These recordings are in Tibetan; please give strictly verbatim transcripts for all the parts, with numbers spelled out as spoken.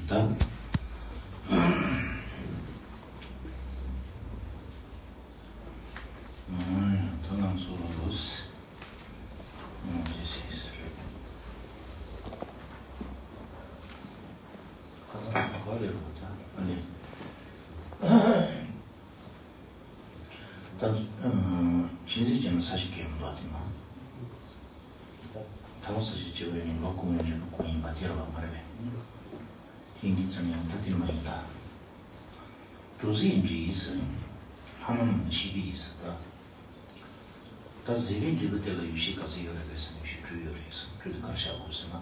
ད། ཨ། ད་ང་ཚོ་ལོས། ཨ། ཅི་ཞིག་རེད། ཁ་སང་ག་རེད་པ་ད། ཨ་ནི། ད། ཨ། ཆེན་ཟིག་ཅན་ས་གཞི་གས་མི་འདུག་དེ་ན། ད་ལོ་ས་གཞི་བྱེད་པ་ཡིན་ལོ་གུང་ཡིན་རེད། ལོ་གུང་ཡིན་པ་དེ་རེད་པ་མ་རེད་པས། དེ་འདི་ཙམ་ཡང་ད་དེ་མ་ཡིན་ད། གྲུ་གཟིངས་འབྲི་ཡིས། ལྷ་ནམ་ཤི་པི་ཡིས་ད། ད་གཟིག་པའི་འབྲས་བུ་དེ་ལ་ཡུལ་ཤེས་ག་ཚོད་ཡོད་རེད་པས་ཟེར་ན་ཡུལ་ཤེས་དྲུག་ཡོད་རེད། དྲུག་དེ་ག་རེ་བཞག་དགོས་ཟེར་ན།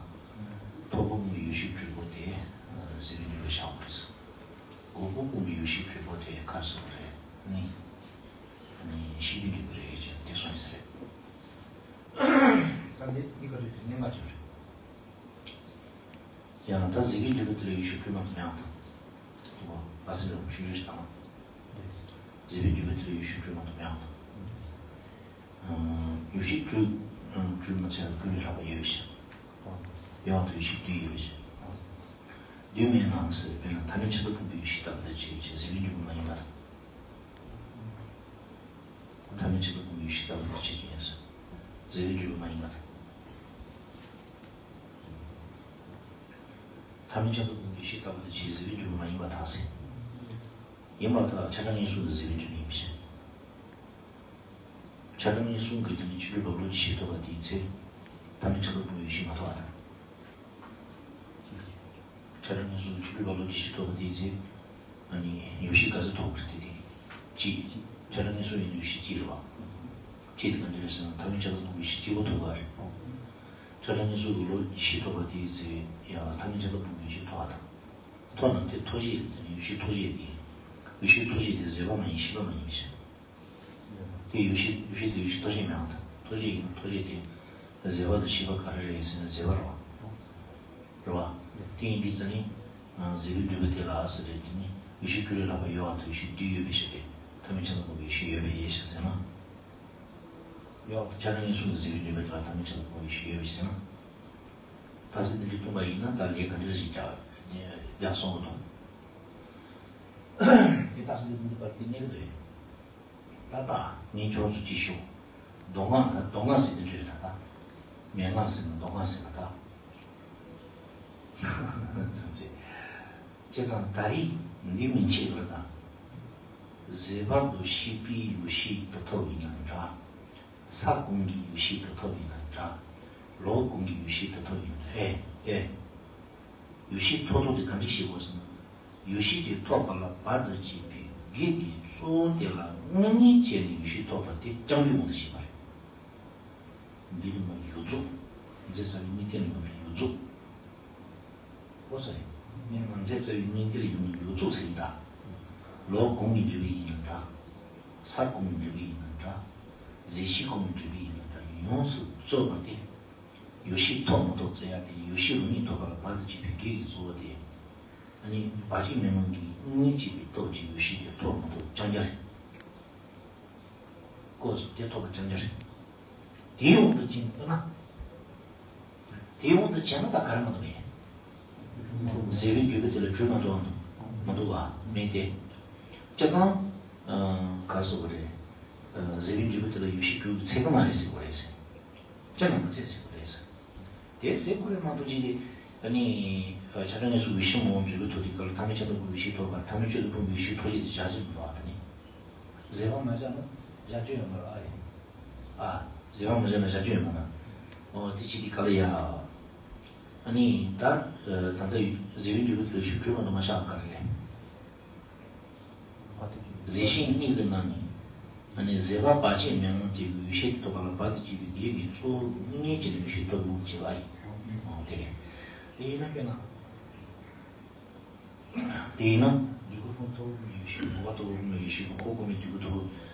ཐོབ་པ་ཀུན་གྱི་ཡུལ་ཤེས་དྲུག་པོ་དེ་གཟིག་པའི་འབྲས་བུ་བཞག་དགོས་རེད། གོ་བོ་ཀུན་གྱི་ཡུལ་ཤེས་དྲུག་པོ་དེ་ག་རེ་ཟེར་བ་རེད། ནི། ནི་ཤེས་པའི་འབྲས་བུ་རེད་ཅེས་དེ་གསུངས་ཡིན་ས་རེད། ད་འདི་གཉིས་ཀ་དུས་དེ་གནས་མ་བྱུང་རེད། ཡང་ན་ད་གཟིག་པའི་འབྲས་བུ་དེ་ལ་ཡུལ་ཤེས་དྲུག་མ་གཏོགས་མེད་ཨང་དང་། འོ། བ་སི་ལ་ཆུང་ཆུང་ཞིག་དང་། གཟིག་པའི་འབྲས་བུ་དེ་ལ་ཡུལ་ཤེས་དྲུག་མ་གཏོགས་མེད་ཨང་དང་། ཡུལ་ཤེས་དྲུག་དྲུག་མ་ཚད་ལ་ཀུན་ལས་ལྷག་པ་ཡོད་པའི་ཕྱིར། ཡོད་དུ་ཡུལ་ཤེས་བདུན་ཡོད་པའི་ཕྱིར། བདུན་མེད་ནའང་ཟེར་བས་ན་ཐ་མལ་ཁྱབ་བདག་ཕུང་པོའི་ཡུལ་ཤེས་ལྟ་བུ་དང་གཅིག་ཡོད་ཅེས་གཟིག་པའི་འབྲས་བུ་མ་ཡིན་པ་དང་། ཐ་མལ་ཁྱབ་བདག་ཕུང་པོའི་ཡུལ་ཤེས་ལྟ་བུ་དང་གཅིག་ཡིན་ཟེར། གཟིག་པའི་འབྲས་བུ་མ་ཡིན་པ་དང་། ཐ་མལ་ཁྱབ་བདག་ཕུང་པོའི་ཡུལ་ཤེས་ལྟ་བུ་དང་གཅིག་གཟིག་པའི་འབྲས་བུ་མ་ཡིན་པར་ཐལ་ཟེར། ཡིན་པར་ཐལ། ཆ་འདྲ་ངེས་གསུམ་དུ་གཟིག་པའི་འབྲས་བུ་ཡིན་པའི་ཕྱིར། ཆ་འདྲ་ངེས་གསུམ་གྱི་དོན་ནི་ཆོས་འབྲས་རྦད་བློ་གཅིག་ཤེས་ཐོབ་པ་དེའི་ཚེ། ཐ་མལ་ཁྱབ་བདག་ཕུང་པོའི་ཡུལ་ཤེས་མ་ཐོབ་པ་དང་། ཆ་འདྲ་ངེས་གསུམ་ཆོས་འབྲས་རྦད་བློ་གཅིག་ཤེས་ཐོབ་པ་དེའི་ཚེ། ཨ་ནི་ཡུལ་ཤེས་ག་ཚོད་ཐོབ་པ་རེད་དེ། གཅིག་ཆ་འདྲ་ངེས་གསུམ་ཡིན་ན་ཡུལ་ཤེས་གཅིག་རེད་པ། གཅིག་དེ་ག་འདྲ་རེད་ཟེར་ན་ཐ་མལ་ཁྱབ་བདག་ཕུང་པོའི་ཡུལ་ཤེས་གཅིག་པོ་ཐོབ་པ་རེད། ཆ་འདྲ་ངེས་གསུམ་གྱི་བློ་གཅིག་ཤེས་ཐོབ་པ་དེའི་ཚེ་ཡང་ཐ་མལ་ཁྱབ་བདག་ཕུང་པོའི་ཡུལ་ཤེས་ཐོབ་པ་དང་། ཐོབ་ན་དེ་ཐོབ་བྱེད་དེ་ནི་ཡུལ་ཤེས་ཐོབ་བྱེད་དེ། ཡུལ་ཤེས་ཐོབ་བྱེད་དེ་བཟོད་པ་མ་ཡིན་ཤེས་པ་མ་ཡིན་པའི་ཕྱིར། དེ་ཡུལ་ཤེས་ཡུལ་ཤེས་དེ་ཡུལ་ཤེས་ཐོབ་བྱེད་མེད་ཨང་དང་། ཐོབ་བྱེད་ཡིན་ན་ཐོབ་བྱེད་དེ་བཟོད་པ་དང་ཤེས་པ་ག་རེ་རེད་ཟེར་ན་བཟོད་པ་རེད་པ། རེད་པ། དེ་ཡིན་དུས་ཙ་ནི། གཟིག་པའི་འབྲས་བུ་དེ་ལ་ཟེར་རེད་དེ་ནི་ཡུལ་ཤེས་ཀུན་ལས་ལྷག་པ་ཡོད་པ་དང་ཡུལ་ཤེས་བདུན་ཡོད་པའི་ཕྱིར་ཏེ། ཐ་མལ་ཁྱབ་བདག་ཕུང་པོའི་ཡུལ་ཤེས་ཡོད་པས་ཡོད་ཞེས་ཟེར་ན། ཡོད། ཆ་འདྲ་ངེས་གསུམ་གྱི་གཟིག་པའི་འབྲས་བུ་དེ་ལ་ཐ་མལ་ཁྱབ་བདག་ཕུང་པོའི་ཡུལ་ཤེས་ཡོད་པས་ཟེར་ན། ད་ཟེར་འདི་འདྲ་སྟོན་པ་ཡིན་ན་ད་ལས་ག་འདྲ་ཞིག་རྒྱག་རྒྱག་སོང་གི་འདུག་དེ་ད་ཟེར་འདི་འདི་པར་དེ་གནས་གི་འདུག་ད་ལྟ་ངས་ཁྱོད་ཚོ་ཅིག་ཞུ། མདོ་སྔགས་ད་མདོ་སྔགས་ཟེར་འདི་འདྲ་རེད་ད་ལྟ། མན་ངག་ཟེར་ན་མདོ་སྔགས་ཟེར་ན་ད། བྱས་ཙང་ད་རེས་འདི་མིན་ཆད་ལ་དང་། བཟོད་པ་དང་ཤེས་པའི་ཡུལ་ཤེས་དེ་ཐོབ་ཡིན་ན་འདྲ། ས་གོང་གི་ཡུལ་ཤེས་དེ་ཐོབ་ཡིན་ན་འདྲ། ལོག་གོང་གི་ཡུལ་ཤེས་དེ་ཐོབ་ཡིན་ན་འདྲ། ཨེ་ཨེ། ཡུལ་ཤེས་ཐོབ་ཐོབ་དེ་ག་འདྲ་ཤེས་དགོས་ཟེར་ན། ཡུལ་ཤེས་དེ་ཐོབ་པ་ལ་བར་དུ་གཅོད་པའི་དགེ་སྡིག་གཙོ་བོ་དེ་ལ་དངོས་གཉེན་བྱས་ནས་ཡུལ་ཤེས་ཐོབ་པ་དེ་རྐྱང་རྒྱུད་དབང་དུ་བྱས་པ་རེད། འདི་རིགས་མ་ཡུལ་རྫོགས། མཛད་རྩ་བའི་དམིགས་རྟེན་ལ་ཡོང་བའི་ཡུལ་རྫོགས། ཨོ་སོ་རེད། ངས་མ་མཛད་རྩ་བའི་དམིགས་རྟེན་ལ་ཡོང་བའི་ཡུལ་རྫོགས་ཟེར་ཡིན་ད། ལོག་གོང་གི་འབྲས་བུ་ཡིན་ན་འདྲ། ས་གོང་གི་འབྲས་བུ་ཡིན་ན་འདྲ། རྫས་ཤེས་གོང་གི་འབྲས་བུ་ཡིན་ན་འདྲ་ཡོངས་སུ་རྫོགས་པ་དེ། ཡུལ་ཤེས་ཐོབ་མ་ཐོབ་བཙལ་ཡ་དེ་ཡུལ་ཤེས་རང་ཉིད་ཐོབ་པ་ལ་བར་དུ་གཅོད་པའི་དགེ་སྡིག་གཙོ་བོ་དེ། ཨ་ནི་བར་ཆད་མེད་མིན་གྱི་དངོས་གཉེན་བྱེད་པའི་སྟོབས་ཀྱིས་ཡུལ་ཤེས་དེ་ཐོབ་མ་ཐོབ་རྐྱང་རྐྱང་རེད། ཀོ་སོ་དེ་ཐོབ་པ་རྐྱང་རྐྱང་རེད། དེའི་དབང་དུ་བྱས་ན་ཙི་ན། དེའི་དབང་དུ་བྱས་ན་ད་ག་རེ་མ་གཏོགས་མེད། བཟོད་པའི་འབྲས་བུ་དེ་ལ་གྲོལ་མ་ཐུབ་པ་མ་གཏོགས་པ་མེད་དེ། སྤྱིར་བཏང་། ག་རེ་ཟེར་དགོས་རེད། བཟོད་པའི་འབྲས་བུ་དེ་ལ་ཡུལ་ཤེས་དྲུག་གི་ཚད་མ་མ་རེད་ཟེར་དགོས་རེད་ཟེར། སྤྱིར་ན་མ་ཚད་ཟེར་དགོས་རེད་ཟེར། དེ་ཟེར་དགོས་རེད་མ་གཏོགས་ཅི་སྟེ། ཨ་ནི། ཆ་འདྲ་ངེས་གསུམ་ཡུལ་ཤེས་མ་འོངས་འབྲས་བུ་ཐོབ་དུས་སྐབས་ལ་ཐ་མལ་ཁྱབ་བདག་ཕུང་པོའི་ཡུལ་ཤེས་ཐོབ་པར་ཐ་མལ་ཁྱབ་བདག་ཕུང་པོའི་ཡུལ་ཤེས་ཐོབ་བྱེད་དེ་བཞག་ཅིག་མི་འདུག་ཨ་ད་ནི། བཟོད་པ་མ་བྱས་ན་བཞག་རྒྱུ་ཡོད་མ་རེད་ཨ་རེད། ཨ། བཟོད་པ་མ་བྱས་ན་བཞག་རྒྱུ་ཡོད་མ་རེད། ཨོ་དེ་ཅི་སྟེ་ག་ལ་ཡ། ཨ་ནི་ད། ད་ལྟ་བཟོད་པའི་འབྲས་བུ་དེ་ལ་ཤུགས་གྲུབ་མ་གཏོགས་མ་བཞག་ག་རེ་རེད། བཟོད་ཤེས་གཉིས་ལ་ན་ནི། ཨ་ནི་བཟོད་པ་བར་ཆད་མེད་མངོན་དེ་གི་ཡུལ་ཤེས་ཐོབ་པ་ལ་བར་དུ་གཅོད་པའི་དགེ་སྡིག་གཙོ་བོ་དངོས་གཉེན་བྱས་ནས་ཡུལ་ཤེས་ཐོབ་དགོས་ཀྱི་བྱེད་པ་ཡིན། ཨོ་དེ་རེད། དེ་ཡིན་ན་དཔེར་ན། དེ་ཡིན་ན། ལུས་ཀུན་ཕུང་ཐོབ་པའི་ཡུལ་ཤེས་འགོག་པ་ཐོབ་པའི་ཡུལ་ཤེས་འགོག་པ་མེད་དུས་ཀུན་ཐོབ།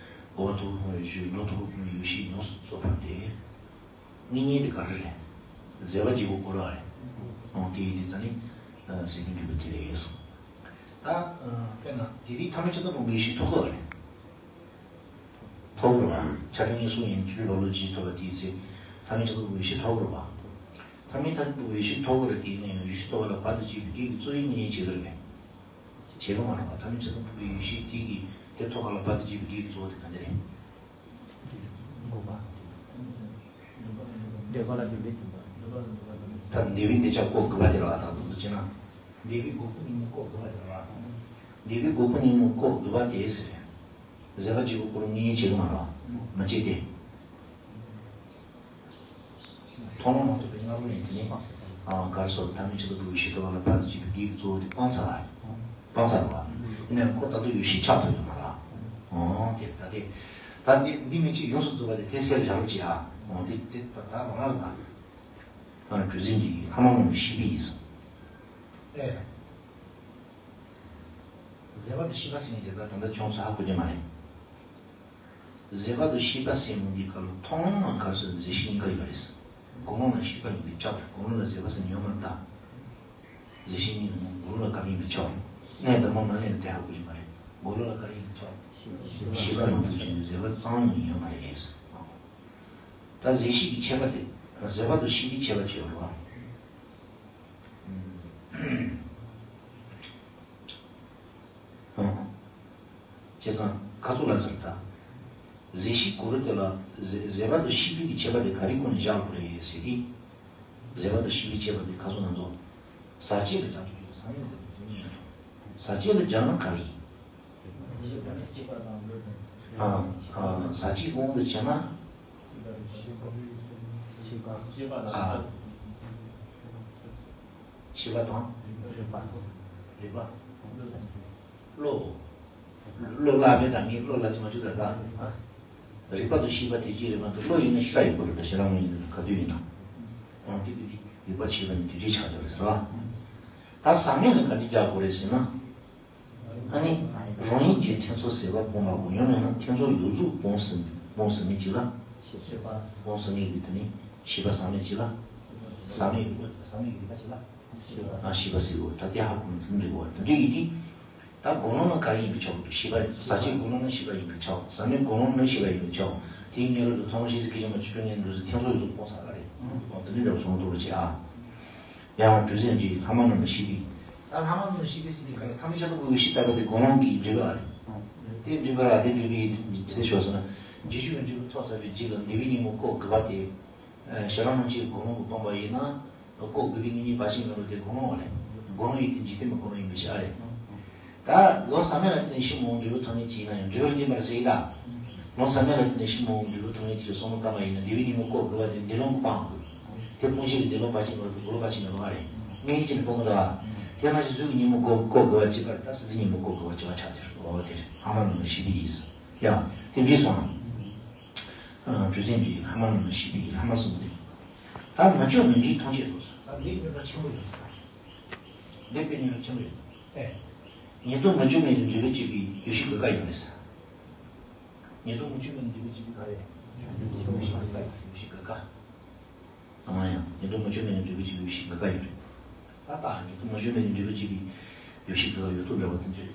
འགོག་པ་ཐོབ་པའི་ཡུལ་ཤེས་ལོག་ཐོབ་པའི་ཡུལ་ཤེས་ཡོངས་སུ་རྫོགས་པ་སྟེ། དངོས་གཉེན་དེ་ག་རེ་རེད། བཟོད་པ་བྱེད་པོ་གོ་ར་རེད། ཨོ་དེ་ཡིན་དུས་ཙ་ནི། བཟོད་པའི་འབྲས་བུ་དེ་རེད་གསུངས། ད། དཔེར་ན་དེ་དུས་ཐ་མལ་ཁྱབ་བདག་ཕུང་པོའི་ཡུལ་ཤེས་ཐོབ་དགོས་རེད། ཐོབ་དགོས་རེད་པ། ཆ་འདྲ་ངེས་གསུམ་ཡིན་ཆོས་འབྲས་རྦད་བློ་གཅིག་ཐོབ་པ་དེའི་ཚེ། ཐ་མལ་ཁྱབ་བདག་ཕུང་པོའི་ཡུལ་ཤེས་ཐོབ་དགོས་རེད་པ། ཐ་མའི་མཐར་ཐུག་པའི་ཡེ་ཤེས་ཐོབ་ཀྱི་རེད། དེ་ཡིན་ན་ཡང་ཡེ་ཤེས་ཐོབ་པ་ལ་བར་དུ་གཅོད་པའི་གེགས་ཀྱི་རྩོད་ཡུལ་ངོས་འཛིན་བྱེད་ཀྱི་རེད་པས། བྱེད་ཀྱི་མ་རེད་པ། ཐ་མའི་མཐར་ཐུག་པའི་ཡེ་ཤེས་དེ་གིས་དེ་ཐོབ་པ་ལ་བར་དུ་གཅོད་པའི་གེགས་ཀྱི་རྩོད་པ་དེ་ག་འདྲ་རེད། འདོད་པ། འདོད་པ་ལ་འདོད་པའི་འདུན་པ། ད་འདོད་པའི་འདོད་ཆགས་བཀོད་དགུ་པ་དེ་རེད་པ། ད་དུ་དུ་བྱས་ན། འདོད་པའི་འགོག་པ་ཉོན་མོངས་བཀོད་དགུ་པ་དེ་རེད་པ། འདོད་པའི་འགོག་པ་ཉོན་མོངས་བཀོད་དགུ་པ་དེ་ཟེར། བཟོད་པ་བཅས་པའི་སྐུ་རུ་ངེས་བྱེད་ཀྱི་མ་རེད་པ། མ་བྱེད་དེ། མཐོང་ལམ་མ་ཐོབ་པའི་སྔ་རོལ་ནས་དེ་ནི། ཨ། ག་རེ་ཟེར། ཐ་མའི་མཐར་ཐུག་པའི་ཡེ་ཤེས་ཐོབ་པ་ལ་བར་དུ་གཅོད་པའི་གེགས་ཀྱི་རྩོད་པ་དེ་སྤངས་ཚར་བ། སྤངས་ཚར་བ། ཡིན་ནའང་ཁོ་ད་དུང་ཡེ་ཤེས་ཆགས་ཐུབ་ཡོད་མ་རེད། ཨོ། དེ་ད་དེ། ད་འདི་འདི་མི་གཅིག་ཡོངས་སུ་རྫོགས་པ་དེ་དེ་སེལ་བྱ་རོགས་གྱིས་ཨ། ཨོ། དེ་དེ་ད་ད་རང་ལ་ད། ཨ། གྲུ་གཟིངས་ཀྱི་ལྷ་མ་ནོར་བའི་ཤེས་པའི་ཡིན་ཟེར། ཨེ། བཟོད་པ་དང་ཤེས་པ་ཟེར་མཁན་དེ་ད་ད་ལྟ་ཁྱོད་ཚོ་ཧ་གོ་གི་མ་རེད། བཟོད་པ་དང་ཤེས་པ་ཟེར་མཁན་འདི་ག་ལ་མཐོང་ལམ་ན་ག་རེ་ཟེར། མཛེས་ཤིང་གཉིས་ཀ་ཡོད་རེད། དགུང་ལོ་ན་ཤེས་པ་ཡིན་པས་ཁྱབ། དགུང་ལོ་ན་བཟོད་པ་ཟེར་མཁན་ཡོད་མ་རེད་ད། མཛེས་ཤིང་གཉིས་ཀ་དགུང་ལོ་ན་ག་རེ་ཡིན་པས་ཁྱབ། གནས་དང་པོ་མ་གནས་ན་དེ་ཧ་གོ་གི་མ་རེད། དགུང་ལོ་ན་ག་རེ་ཡིན་པས་ཁྱབ། ཤེས་པ་ཡོང་དུས་ཕྱིན་ནས་བཟོད་པ་ཙམ་ཡིན་ཡོད་མ་རེད། ད་མཛེས་ཤིང་གི་ཁྱད་པར་དེ། བཟོད་པ་དང་ཤེས་པའི་ཁྱད་པར་ཅིག་ཡོད་རེད་པ། ཨང་། བྱས་ཙང་ཁ་ཚུགས་ལ་ཟེར་ད། མཛེས་ཤིང་གུ་རུ་དེ་ལ་བཟོད་བཟོད་པ་དང་ཤེས་པའི་གི་ཁྱད་པར་དེ་ག་རེའི་སྒོ་ནས་བཞག་དགོས་རེད་ཟེར་དུས། བཟོད་པ་དང་ཤེས་པའི་ཁྱད་པར་དེ་ཁ་ཚུགས་ན་ཚོ། ཟག་བཅས་ལ་སྦྱར་དུ་འཇུག་པ་ཟག་མེད་ལ་སྦྱར་དུ་འཇུག་ནི་ཡིན། ཟག་བཅས་ལ་སྦྱར་ན་ག་རེ་ཡིན། ཨ། ཨ། ཟག་བཅས་ཀུན་ཏུ་བྱས་ན། ཨ། ཤེས་པ་དང་། རིག་པ། བློ། བློ་བརླག་མེད་དང་མིའི་བློ་བརླག་ཅིག་མ་བྱུང་ད་ལྟ། རིག་པ་དང་ཤེས་པ་དེ་གཅིག་རེད་མ་གཏོགས་བློ་ཡིན་ན་ཤི་ར་ཡོད་པ་རེད། ད་ཤི་ར་མ་ཡིན་ན་ག་དུས་ཡིན་ན། འོང་དེ་དེ་དེ་རིག་པ་བྱས་པ་ནི་དེ་འདྲའི་ཆགས་ཡོད་རེད་ཟེར་བ། ད་ཟག་མེད་ལ་ག་འདྲ་སྦྱར་དགོས་རེད་ཟེར་ན། ཨ་ནི། རང་ཡིན་གྱི་ཐེ་ཚོམ་ཟད་པ་སྤོང་བ་གོ། ཡང་མིན་ན་ཐེ་ཚོམ་ཡོངས་རྫོགས་སྤོང་ཟིན་སྤོང་ཟིན་མིན་གཅིག་ལ། སྤོང་ཟིན་མིན་གྱི་དེ་ནི་ཤེས་པ་ཟག་མེད་གཅིག་ལ། ཟག་མེད་ཀྱི་ཟག་མེད་ཀྱི་རིག་པ་གཅིག་ལ། ཨ། ཤེས་པ་ཟེར་དགོས། ད་དེ་ཧ་གོ་ན་ཚུལ་འགྲིག་གོ། དེ་འདྲ་ཡིན་དུས། ད་དགུང་ལོ་ན་ག་རེ་ཡིན་པས་ཁྱབ། ཤེས་པ་ཟག་བཅས་དགུང་ལོ་ན་ཤེས་པ་ཡིན་པས་ཁྱབ། ཟག་མེད་དགུང་ལོ་ན་ཤེས་པ་ཡིན་པས་ཁྱབ། དེའི་སྔོན་ལ་དུ་ཐོག་མ་ཤེས་ཚད་སྐད་ཅིག་མ་བཅུ་དྲུག་ངན་འགྲོ་ཚེ་ཐེ་ཚོམ་ཡོངས་རྫོགས་སྤོང་ཚར་བ་རེད། འོ་དེ་འདྲ་འདྲ་བ་སོང་དུ་བ་ཅི་ཨ། ཡང་གྲུ་གཟིངས་ཀྱི་ལྷ་མ་ནོར་བའི་ཤེས་པའི། ད་ལྷ་མ་ནོར་བའི་ཤེས་པའི་ཟེར་དུས་ག་ལ་ཐ་མའི་ཆ་ཐོག་གི་ཤེས་ལྟ་བུ་དེ་དགུང་ལོ་གི་འགྲིབ་པ་རེད། དེ་འགྲིབ་པ་ར་དེ་འགྲིབ་པའི་དེ་ཤོག་ཟེར་ན། རྗེས་འཇུག་གི་འབྲས་བུ་ཐོབ་ཚར་བའི་རྗེས་ལ་འདོད་པའི་ཉོན་མོངས་བཀོད་དགུ་པ་དེ། ཨ། ཤེས་རབ་སྣང་མཆེད་དགུང་ལོ་གིས་སྤངས་པ་ཡིན་ན། བཀོད་དགུ་པའི་ངེས་གཉིས་བར་ཆད་མེད་པ་དེ་དགུང་ལོ་རེད། དགུང་ལོ་ཡིན་དེ་འཇིག་རྟེན་པའི་དགུང་ལོ་ཡིན་པའི་ཕྱིར་རེད། ད་ལོ་ཟག་མེད་ལ་བརྟེན་ནས་ཤི་མི་འོང་འབྲས་བུ་ཐོབ་མཁན་ཅིག་ཡིན་ན་ཡང་འབྲས་བུ་རིགས་ལྡན་པར་ཟེར་ཡིན་ད། ལོ་ཟག་མེད་ལ་བརྟེན་ནས་ཤི་མི་འོང་འབྲས་བུ་ཐོབ་མཁན་ཅིག་ལ་བསམ་བློ་བཏང་བ་ཡིན་ན་འདོད་པའི་ཉོན་མོངས་བཀོད་དགུ་པ་དེ་འདོད་ལོང་གིས་སྤང་དགོས། དེ་སྤོང་བྱེད་ཀྱི་འདོད་ལོང་བར་ཆད་མེད་པ་དགུང་ལོ་བར་ཆད་མེད་པ་རེད། མིག་གཉིས་ཀྱིས་ནི་སྤོང་གི་འདུག་ཨ། དེ་ནང་བཞིན་གཟུགས་ཀྱི་ཉོན་མོངས་བཀོད་བཀོད་དགུ་པ་གཅིག་པ་རེད། ད་སྲིད་རྩེའི་ཉོན་མོངས་བཀོད་དགུ་པ་གཅིག་པ་ཆགས་ཏེ་རེད། འོ་དེ་རེད། ལྷ་མ་ནོར་བའི་ཤེས་པའི་ཡིན་ཟེར། ཡ། དེ་འདྲ་སོང་ན། ཨ། གྲུ་གཟིངས་ཀྱི་ལྷ་མ་ནོར་བའི་ཤེས་པའི་ལྷ་མ་གསུམ་དེ། ད་མི་ལྕོགས་མི་འདྲིས་ཐམས་ཅད་དོ་ཟེར། ད་འདི་རྙོག་དྲ་ཆེན་པོ་ཡོད་ཟེར། འདི་དཔེ་རྙོག་དྲ་ཆེན་པོ་ཡོད་ཟེར། ཨེ། ཉེར་བསྡོགས་མི་ལྕོགས་མེད་ཀྱི་འབྲས་བུ་སྐྱེད་པའི་ཡེ་ཤེས་དགུ་ཀ་ཡོད་རེད་ཟེར། ཉེར་བསྡོགས་མི་ལྕོགས་མེད་ཀྱི་འབྲས་བུ་སྐྱེད་པའི་ག་རེ། ཡེ་ཤེས་དགུ་ཀ། ཡེ་ཤེས་དགུ་ཀ། ཨང་ཡང་། ཉེར་བསྡོགས་མི་ལྕོགས་མེད་ཀྱི་འབྲས་བུ་སྐྱེད་པའི་ཡེ་ཤེས་དགུ་ཀ་ཡོད་རེད། ད་ལྟ་ཉེར་བསྡོགས་མི་ལྕོགས་མེད་ཀྱི་འབྲས་བུ་སྐྱེད་པའི་ཡེ་ཤེས་དགུ་ཀ་ཡོད་དོ་འདྲ་བ་དེ་འདྲ།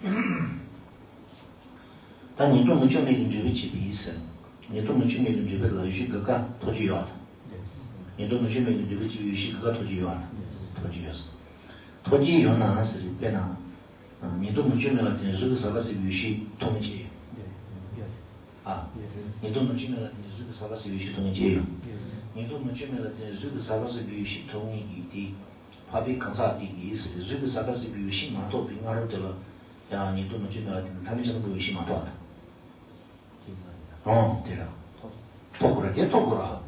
ད་ཉེར་བསྡོགས་མི་ལྕོགས་མེད་ཀྱི་འབྲས་བུ་སྐྱེད་པའི་ཟེར། ཉེར་བསྡོགས་མི་ལྕོགས་མེད་ཀྱི་འབྲས་བུ་ལ་ཡེ་ཤེས་དགུ་ཀ་ཐོབ་ཀྱི་ཡོད་ཨ། ཉེར་བསྡོགས་མི་ལྕོགས་མེད་ཀྱི་འབྲས་བུ་སྐྱེད་པའི་ཡེ་ཤེས་དགུ་ཀ་ཐོབ་ཀྱི་ཡོད་ཨ། ཐོབ་ཀྱི་ཡོད་ཟེར། ཐོབ་ཀྱི་ཡོད་ན་ཟེར་རེད། དཔེར་ན། ཉེར་བསྡོགས་མི་ལྕོགས་མེད་ལ་བརྟེན་ནས་གཟུགས་ཀྱི་ཟག་པ་ཟད་པའི་ཡེ་ཤེས་ཐོབ་མཁན་ཅི་ཡོད། ཨ། ཉེར་བསྡོགས་མི་ལྕོགས་མེད་ལ་བརྟེན་ནས་གཟུགས་ཀྱི་ཟག་པ་ཟད་པའི་ཡེ་ཤེས་ཐོབ་མཁན་ཅི་ཡོད། ཉེར་བསྡོགས་མི་ལྕོགས་མེད་ལ་བརྟེན་ནས་གཟུགས་ཀྱི་ཟག་པ་ཟད་པའི་ཡེ་ཤེས་ཐོབ་མཁན་གྱི་དེ། འཕགས་པའི་གང་ཟག་དེ་གིས་ཟེར་ཏེ་གཟུགས་ཀྱི་ཟག་པ་ཟད་པའི་ཡེ་ཤེས་མ་ཐོབ་པའི་སྔ་རོལ་དེ་ལ། ཡང་ཉེར་བསྡོགས་མི་ལྕོགས་མེད་ལ་བརྟེན་ནས་ཐ་མལ་ཆ་ལུགས་པའི་ཡེ་ཤེས་མ་ཐོབ་ཨ། ཨོ་དེ་ར། ཐོབ་དགོས་ར་དེ་ཐོབ་དགོས་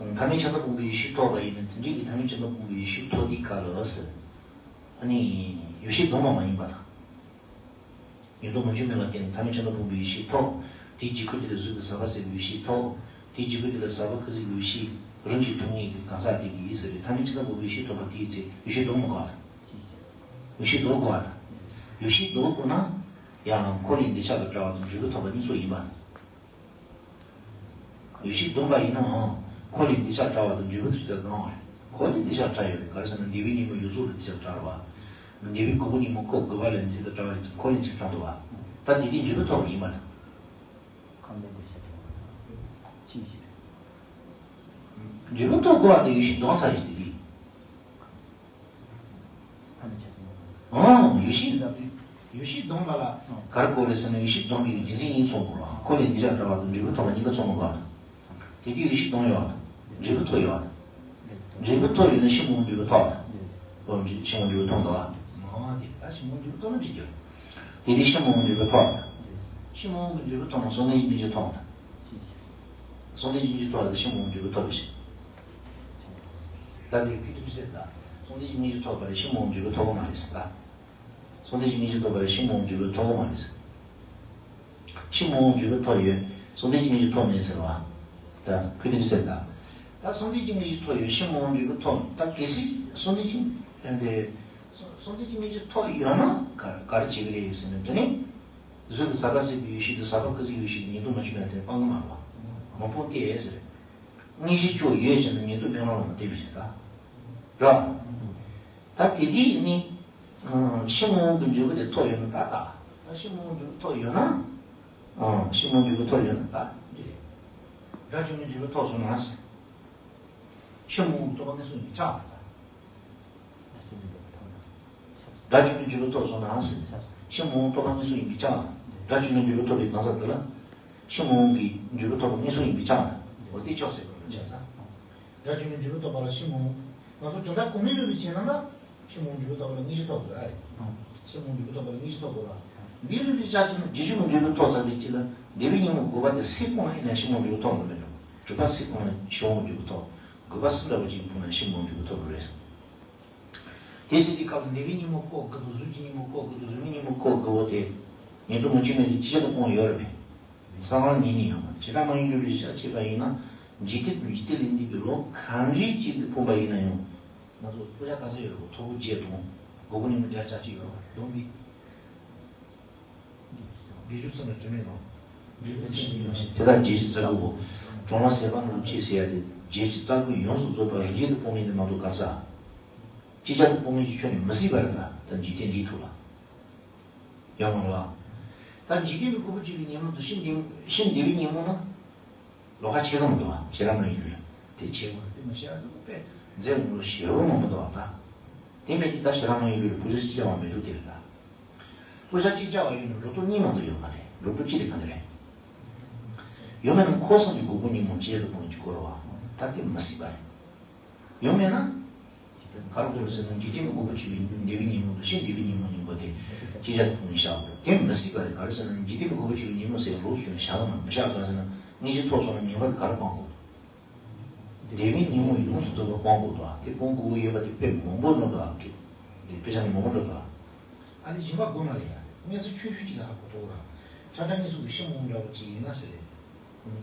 ར། ཐ་མལ་ཆ་ལུགས་པའི་ཡེ་ཤེས་ཐོབ་པ་ཡིན་ན་དེ་འདྲའི་གི་ཐ་མལ་ཆ་ལུགས་པའི་ཡེ་ཤེས་ཐོབ་དེ་ག་ལ་ཟེར། ཨ་ནི། ཡེ་ཤེས་སྡོམ་པ་མ་ཡིན་པ་དང་། ཉེར་བསྡོགས་མི་ལྕོགས་མེད་ལ་བརྟེན་ནས་ཐ་མལ་ཆ་ལུགས་པའི་ཡེ་ཤེས་ཐོབ། དེའི་རྗེས་ཁོ་དེ་ལ་གཟུགས་ཀྱི་ཟག་པ་ཟད་པའི་ཡེ་ཤེས་ཐོབ། དེའི་རྗེས་ཁོ་དེ་ལ་ཟག་པ་སྐྱེ་ཟད་ཀྱི་ཡེ་ཤེས་རང་གིས་ཐོབ་ངེས་ཀྱི་གང་ཟག་དེ་གིས་ཟེར་བའི་ཐ་མལ་ཆ་ལུགས་པའི་ཡེ་ཤེས་ཐོབ་པ་དེའི་ཚེ་ཡེ་ཤེས་སྡོམ་དགོས་པ་དང་། ཡེ་ཤེས་སྡོམ་དགོས་པ་དང་། ཡེ་ཤེས་སྡོམ་དགོས་ན། ཡང་འཁོར་བའི་འདོད་ཆགས་དང་བྲལ་བ་དང་འབྲས་བུ་ཐོབ་པ་གཉིས་སུ་ཡིན་པ། ཡེ་ཤེས་སྡོམ་པ་ཡིན་ནའང་འཁོར་བའི་འདོད་ཆགས་བྲལ་བ་དང་འབྲས་བུ་ཐོབ་པ་གང་བ་རེད། འཁོར་བའི་འདོད་ཆགས་བྲལ་ཡོད་རེད། ག་རེ་ཟེར་ན་འདོད་པའི་ཉོན་མོངས་ཡོངས་རྫོགས་ལ་འདོད་ཆགས་བྲལ་བ། འདོད་པའི་འགོག་པའི་ཉོན་མོངས་བཀོད་དགུ་པ་ལས་འདོད་ཆགས་བྲལ་བ་ཡིན་ཙང་འཁོར་བའི་འདོད་ཆགས་བྲལ་འདུག་བ། ད་དེ་དུས་འབྲས་བུ་ཐོབ་པ་ཡིན་པ་དང་། ཁམས་ལྡན་འདོད་ཆགས་བྲལ་བ་དང་ཅི་ཞིག་འབྲས་བུ་ཐོབ་དགོས་པ་དེ་ཡེ་ཤེས་སྡོམ་ཚར་ཡིན་ཏེ། ཡོད་ཤེས་ཡོད་ཤེས་སྡོམ་པ་ལ་ག་རེ་གོ་རེད་ཟེར་ན། ཡོད་ཤེས་སྡོམ་པའི་རྒྱུ་མཚན་གཉིས་ཚོགས་དགོས་རེད། ཁོ་ལས་འདི་ར་འདྲ་བ་དང་འབྲས་བུ་ཐོབ་པ་གཉིས་ཀ་ཚོགས་མི་དགོས་པ་དང་། དེ་དུས་ཡོད་ཤེས་སྡོམ་ཡོད་པ་དང་། འབྲས་བུ་ཐོབ་ཡོད་པ་དང་། འབྲས་བུ་ཐོབ་ཡོད་ན་ཕྱི་མ་འབྲས་བུ་ཐོབ་པ་དང་། འོ་འབྲས་ཕྱི་མ་འབྲས་བུ་ཐོབ་འདུག་པ། མ་འོངས་པ་དེ་ད་ཕྱི་མ་འབྲས་བུ་ཐོབ་ན་འགྲིག་གི་རེད། དེ་དུས་ཕྱི་མ་འབྲས་བུ་ཐོབ་པ་དང་། ཕྱི་མ་འབྲས་བུ་ཐོབ་ན་གསུམ་ལྡན་གྱི་སྙིང་རྗེ་ཐོབ་པ་དང་། གསུམ་ལྡན་གྱི་སྙིང་རྗེ་ཐོབ་པ་དང་ཕྱི་མ་འབྲས་བུ་ཐོབ་པ་ཞིག་ད་ལས་ཀྱི་དུས་ཚོད་ལ་གསུམ་ལྡན་གྱི་སྙིང་རྗེ་ཐོབ་པ་ལས་ཕྱི་མ་འབྲས་བུ་ཐོབ་ཀྱི་མ་རེད་ཟེར་ད། གསུམ་ལྡན་གྱི་སྙིང་རྗེ་ཐོབ་པ་ལས་ཕྱི་མ་འབྲས་བུ་ཐོབ་ཀྱི་མ་རེད་ཟེར། ཕྱི་མ་འབྲས་བུ་ཐོབ་ཡོད། གསུམ་ལྡན་གྱི་སྙིང་རྗེ་ཐོབ་མེད་ཟེར་བ། ད་ཁུ་དེ་ཟེར་ད། ད་གསུམ་ལྡན་གྱི་སྙིང་རྗེ་ཐོབ་ཡོད། ཕྱི་མ་འབྲས་བུ་ཐོབ། ད་གལ་སྲིད་གསུམ་ལྡན་གྱི་དེ་གསུམ་ལྡན་གྱི་སྙིང་རྗེ་ཐོབ་ཡོད་ན་ག་ག་རེ་བྱེད་ཀྱི་རེད་ཟེར་ན། དེ་ནི་གཟུགས་ཀྱི་ཟག་པ་ཟད་པའི་ཡེ་ཤེས་དང་ཟག་པ་སྐུལ་སའི་ཡེ་ཤེས་ཀྱི་ཉེར་བསྡོགས་མ་བཅོས་མའི་དེ་སྤང་གི་མ་རེད་པ། མ་སྤངས་ཏེ་ཟེར། སྙིང་རྗེ་ཅོག་ཡོད་ཅེ་ན་ཉེར་བསྡོགས་མེད་པ་ལ་མ་བལྟས་པའི་ཕྱིར་ད། ར། ད་དེ་དུས་ནི། ཕྱི་མ་འོངས་ཀྱི་འབྲས་བུ་དེ་ཐོབ་ཡོད་ན་ད་ད། ད་ཕྱི་མ་འོངས་འབྲས་བུ་ཐོབ་ཡོད་ན། ཕྱི་མ་འོངས་འབྲས་བུ་ཐོབ་ཡོད་ན་ད་འདི་རེད། དགྲ་བཅོམ་པའི་འབྲས་བུ་ཐོབ་སོང་ན། ཕྱི་མ་འོངས་རྟོགས་པ་དངོས་སུ་ཡིན་པས་ཁྱབ་པ་ད། དགྲ་བཅོམ་པའི་འབྲས་བུ་ཐོབ་སོང་ན། ཕྱི་མ་འོངས་རྟོགས་པ་དངོས་སུ་ཡིན་པས་ཁྱབ་པ་ད། དགྲ་བཅོམ་པའི་འབྲས་བུ་ཐོབ་པའི་གང་ཟག་དེ་ལ། ཕྱི་མ་འོངས་ཀྱི་འབྲས་བུ་ཐོབ་པ་དངོས་སུ་ཡིན་པས་ཁྱབ་པ་ད། འོ་དེ་ཕྱོགས་ཟེར་བ་ལ་ཁྱབ་ས། དགྲ་བཅོམ་པའི་འབྲས་བུ་ཐོབ་པ་ལ་ཕྱི་མ་འོངས། ང་ཚོ་དོན་དག་གོ་མི་ལུས་པའི་བྱས་ན་ན། ཕྱི་མ་འོངས་འབྲས་བུ་ཐོབ་པ་ལ་སྙིང་རྗེ་ཐོབ་དགོས་རེད། ཕྱི་མ་འོངས་འབྲས་བུ་ཐོབ་པ་ལ་སྙིང་རྗེ་ཐོབ་དགོས་རེད། འདི་ལུས་པའི་ཆ་ཅིག་ན་རྗེས་འཇུག་གི་འབྲས་བུ་ཐོབ་ཚར་བའི་རྗེས་ལ་འདས་པའི་ཉོན་མོངས་དགུ་པ་དེ་སེལ་གང་ཡིན་ན་ཕྱི་མ་འོངས་འབྲས་བུ་ཐོབ་མི་འགྲོ། དྲུག་པ་སེལ་གང་ན་ཕྱི་མ་འོངས་འབྲས་བུ་ཐོབ། དགུ་པ་སེལ་འདྲ་བོ་ཅིག་ཕུལ་ན་ཕྱི་མ་འོངས་འབྲས་བུ་ཐོབ་རེད། དེ་སྲིད་དེ་སྐབས་ལ་འདས་པའི་ཉོན་མོངས་བཀོག་དགོས་འདུག་གཟུགས་ཀྱི་ཉོན་མོངས་བཀོག་དགོས་འདུག་གཟུགས་མེད་ཉོན་མོངས་བཀོག་དགོས་པ་དེ། ཉེར་བསྡོགས་མ་བཅོས་མའི་ལས་ཅི་བྱ་དང་སྤོང་ཡོད་རེད་པས། གསང་སྔགས་ཉིད་ནས་ཡོང་བ་བྱེ་བྲག་སྨྲ་བའི་ལུགས་ལ་ཆ་བྱས་པ་ཡིན་ན། འཇིག་རྟེན་དུ་འཇིག་རྟེན་ལས་འདས་པའི་ལོ་གང་རེ་གཅིག་ཏུ་ཕུང་པ་ཡིན་ན་ཡང་། ང་ཚོ་དཔེ་ཆ་ག་ཚོད་ཡོད་རེད་གོ་ཐོར་བུ་བརྒྱད་དང་། སྒོར་མོ་ཉིས་སྟོང་བརྒྱ་ཆ་གཅིག་ཡོད་རེད་བ་བསྡོམས་པས། བརྒྱད་ཅུ་ཙམ་ལ་དྲི་མེད་ལོ། དེ་དག་བརྒྱད་ཅུ་རྩ་དགུ་པོ། གྲོང་ལ་ཟད་པ་རྣམས་ཕྱིར་ཟད་ཡ་དེ་བརྒྱད་ཅུ་རྩ་དགུ་ཡོངས་སུ་རྫོགས་པ་རང་རྒྱུད་དུ་སྤོང་མིན་དེ་མ་གཏོགས་ག་ས། ཅིག་ཅར་དུ་སྤོང་མིན་གྱི་ཆོས་ནི་མི་སྲིད་པ་རེད་ད། ད་འཇིག་རྟེན་འདིའི་ཐོག་ལ། ཡོང་ངོ་ལ། ད་འཇིག་རྟེན་པའི་གོ་འཕང་སྤྱོད་པའི་ཉོན་མོངས་དང་ཕྱི་འདི་ཕྱི་འདི་པའི་ཉོན་མོངས་ན། ལོགས་ཀ་ཆད་ཀྱི་མི་འདུག་བ་ཞེ་དྲག་སྨྲ་བའི་ལུགས་ལ། དེ་ཆད་ཀྱི་མི་འདུག་དེ་མི་ཤེས་ཡ་འདུག་པས་མཛད་འོང་ལོ་ཞེ་པོ་མང་པོ་འདུག་བ་ད། དེ་མེད་དེ་ད་ཞེ་དྲག་སྨྲ་བའི་ལུགས་ལ་བུ་ཚ་ཅི་བྱ་བ་མེད་འདུག་དེ་རེད་ད། བུ་ཚ་ཅི་བྱ་བ་ཡོད་ན་ལོག་རྟོག་གཉིས་མ་གཏོགས་ཡོད་མ་རེད། ལོག་རྟོག་གཅིག་དེ་ག་འདི་རེད། ཡོད་མེད་ན་འཁོར་གསུམ་གྱི་འགོག་པའི་ཉོན་མོངས་ཅི་བྱ་དང་སྤོང་བའི་སྐོར་བ་ད་དེ་མི་སྲིད་པ་རེད། ཡོད་མེད་ན། ག་རེ་དགོས་ཟེར་ན་འཇིག་རྟེན་གྱི་གོ་འཕང་སྤྱོད་པའི་འདས་པའི་ཉོན་མོངས་དང་ཕྱི་འདས་པའི་ཉོན་མོངས་གཉིས་པོ་དེ་ཅིག་ཅར་དུ་སྤོང་ནས་བཞག་དགོས་དེ་མི་སྲིད་པ་རེད། ག་རེ་ཟེར་ན་འཇིག་རྟེན་གྱི་གོ་འཕང་སྤྱོད་པའི་ཉོན་མོངས་ཟེར་ལོགས་སུ་བྱུང་ནས་བཞག་གི་མ་རེད། མི་བཞག་ག་རེ་ཟེར་ན་སྙིང་རྗེ་ཐོབ་སོང་ན་ངེས་པར་དུ་ག་རེ་སྤང་དགོས་འདུག་འདས་པའི་ཉོན་མོངས་ཡོངས་སུ་རྫོགས་པ་སྤང་དགོས་འདུག་དེ་སྤོང་དགོས་ཀྱི་ཡོད་པ་དེ་དཔེ་མང་པོ་འགྲོ་འདུག་དེ་དཔེ་ཆ་ནས་མང་པོ་འགྲོ་འདུག་ཨ་ནི་སྦྱིན་པ་དགོས་མ་རེད་ཡ། དངོས་སུ་ཆུང་ཆུང་ཅིག་ལ་ཧ་གོ་ཐུབ་ར། ཁྱབ་བྱ་གཉིས་སུ་གི་ཕྱི་མ་འོངས་འདྲ་བོ་ཅིག་ཡིན་ན་ཟེར་རེད།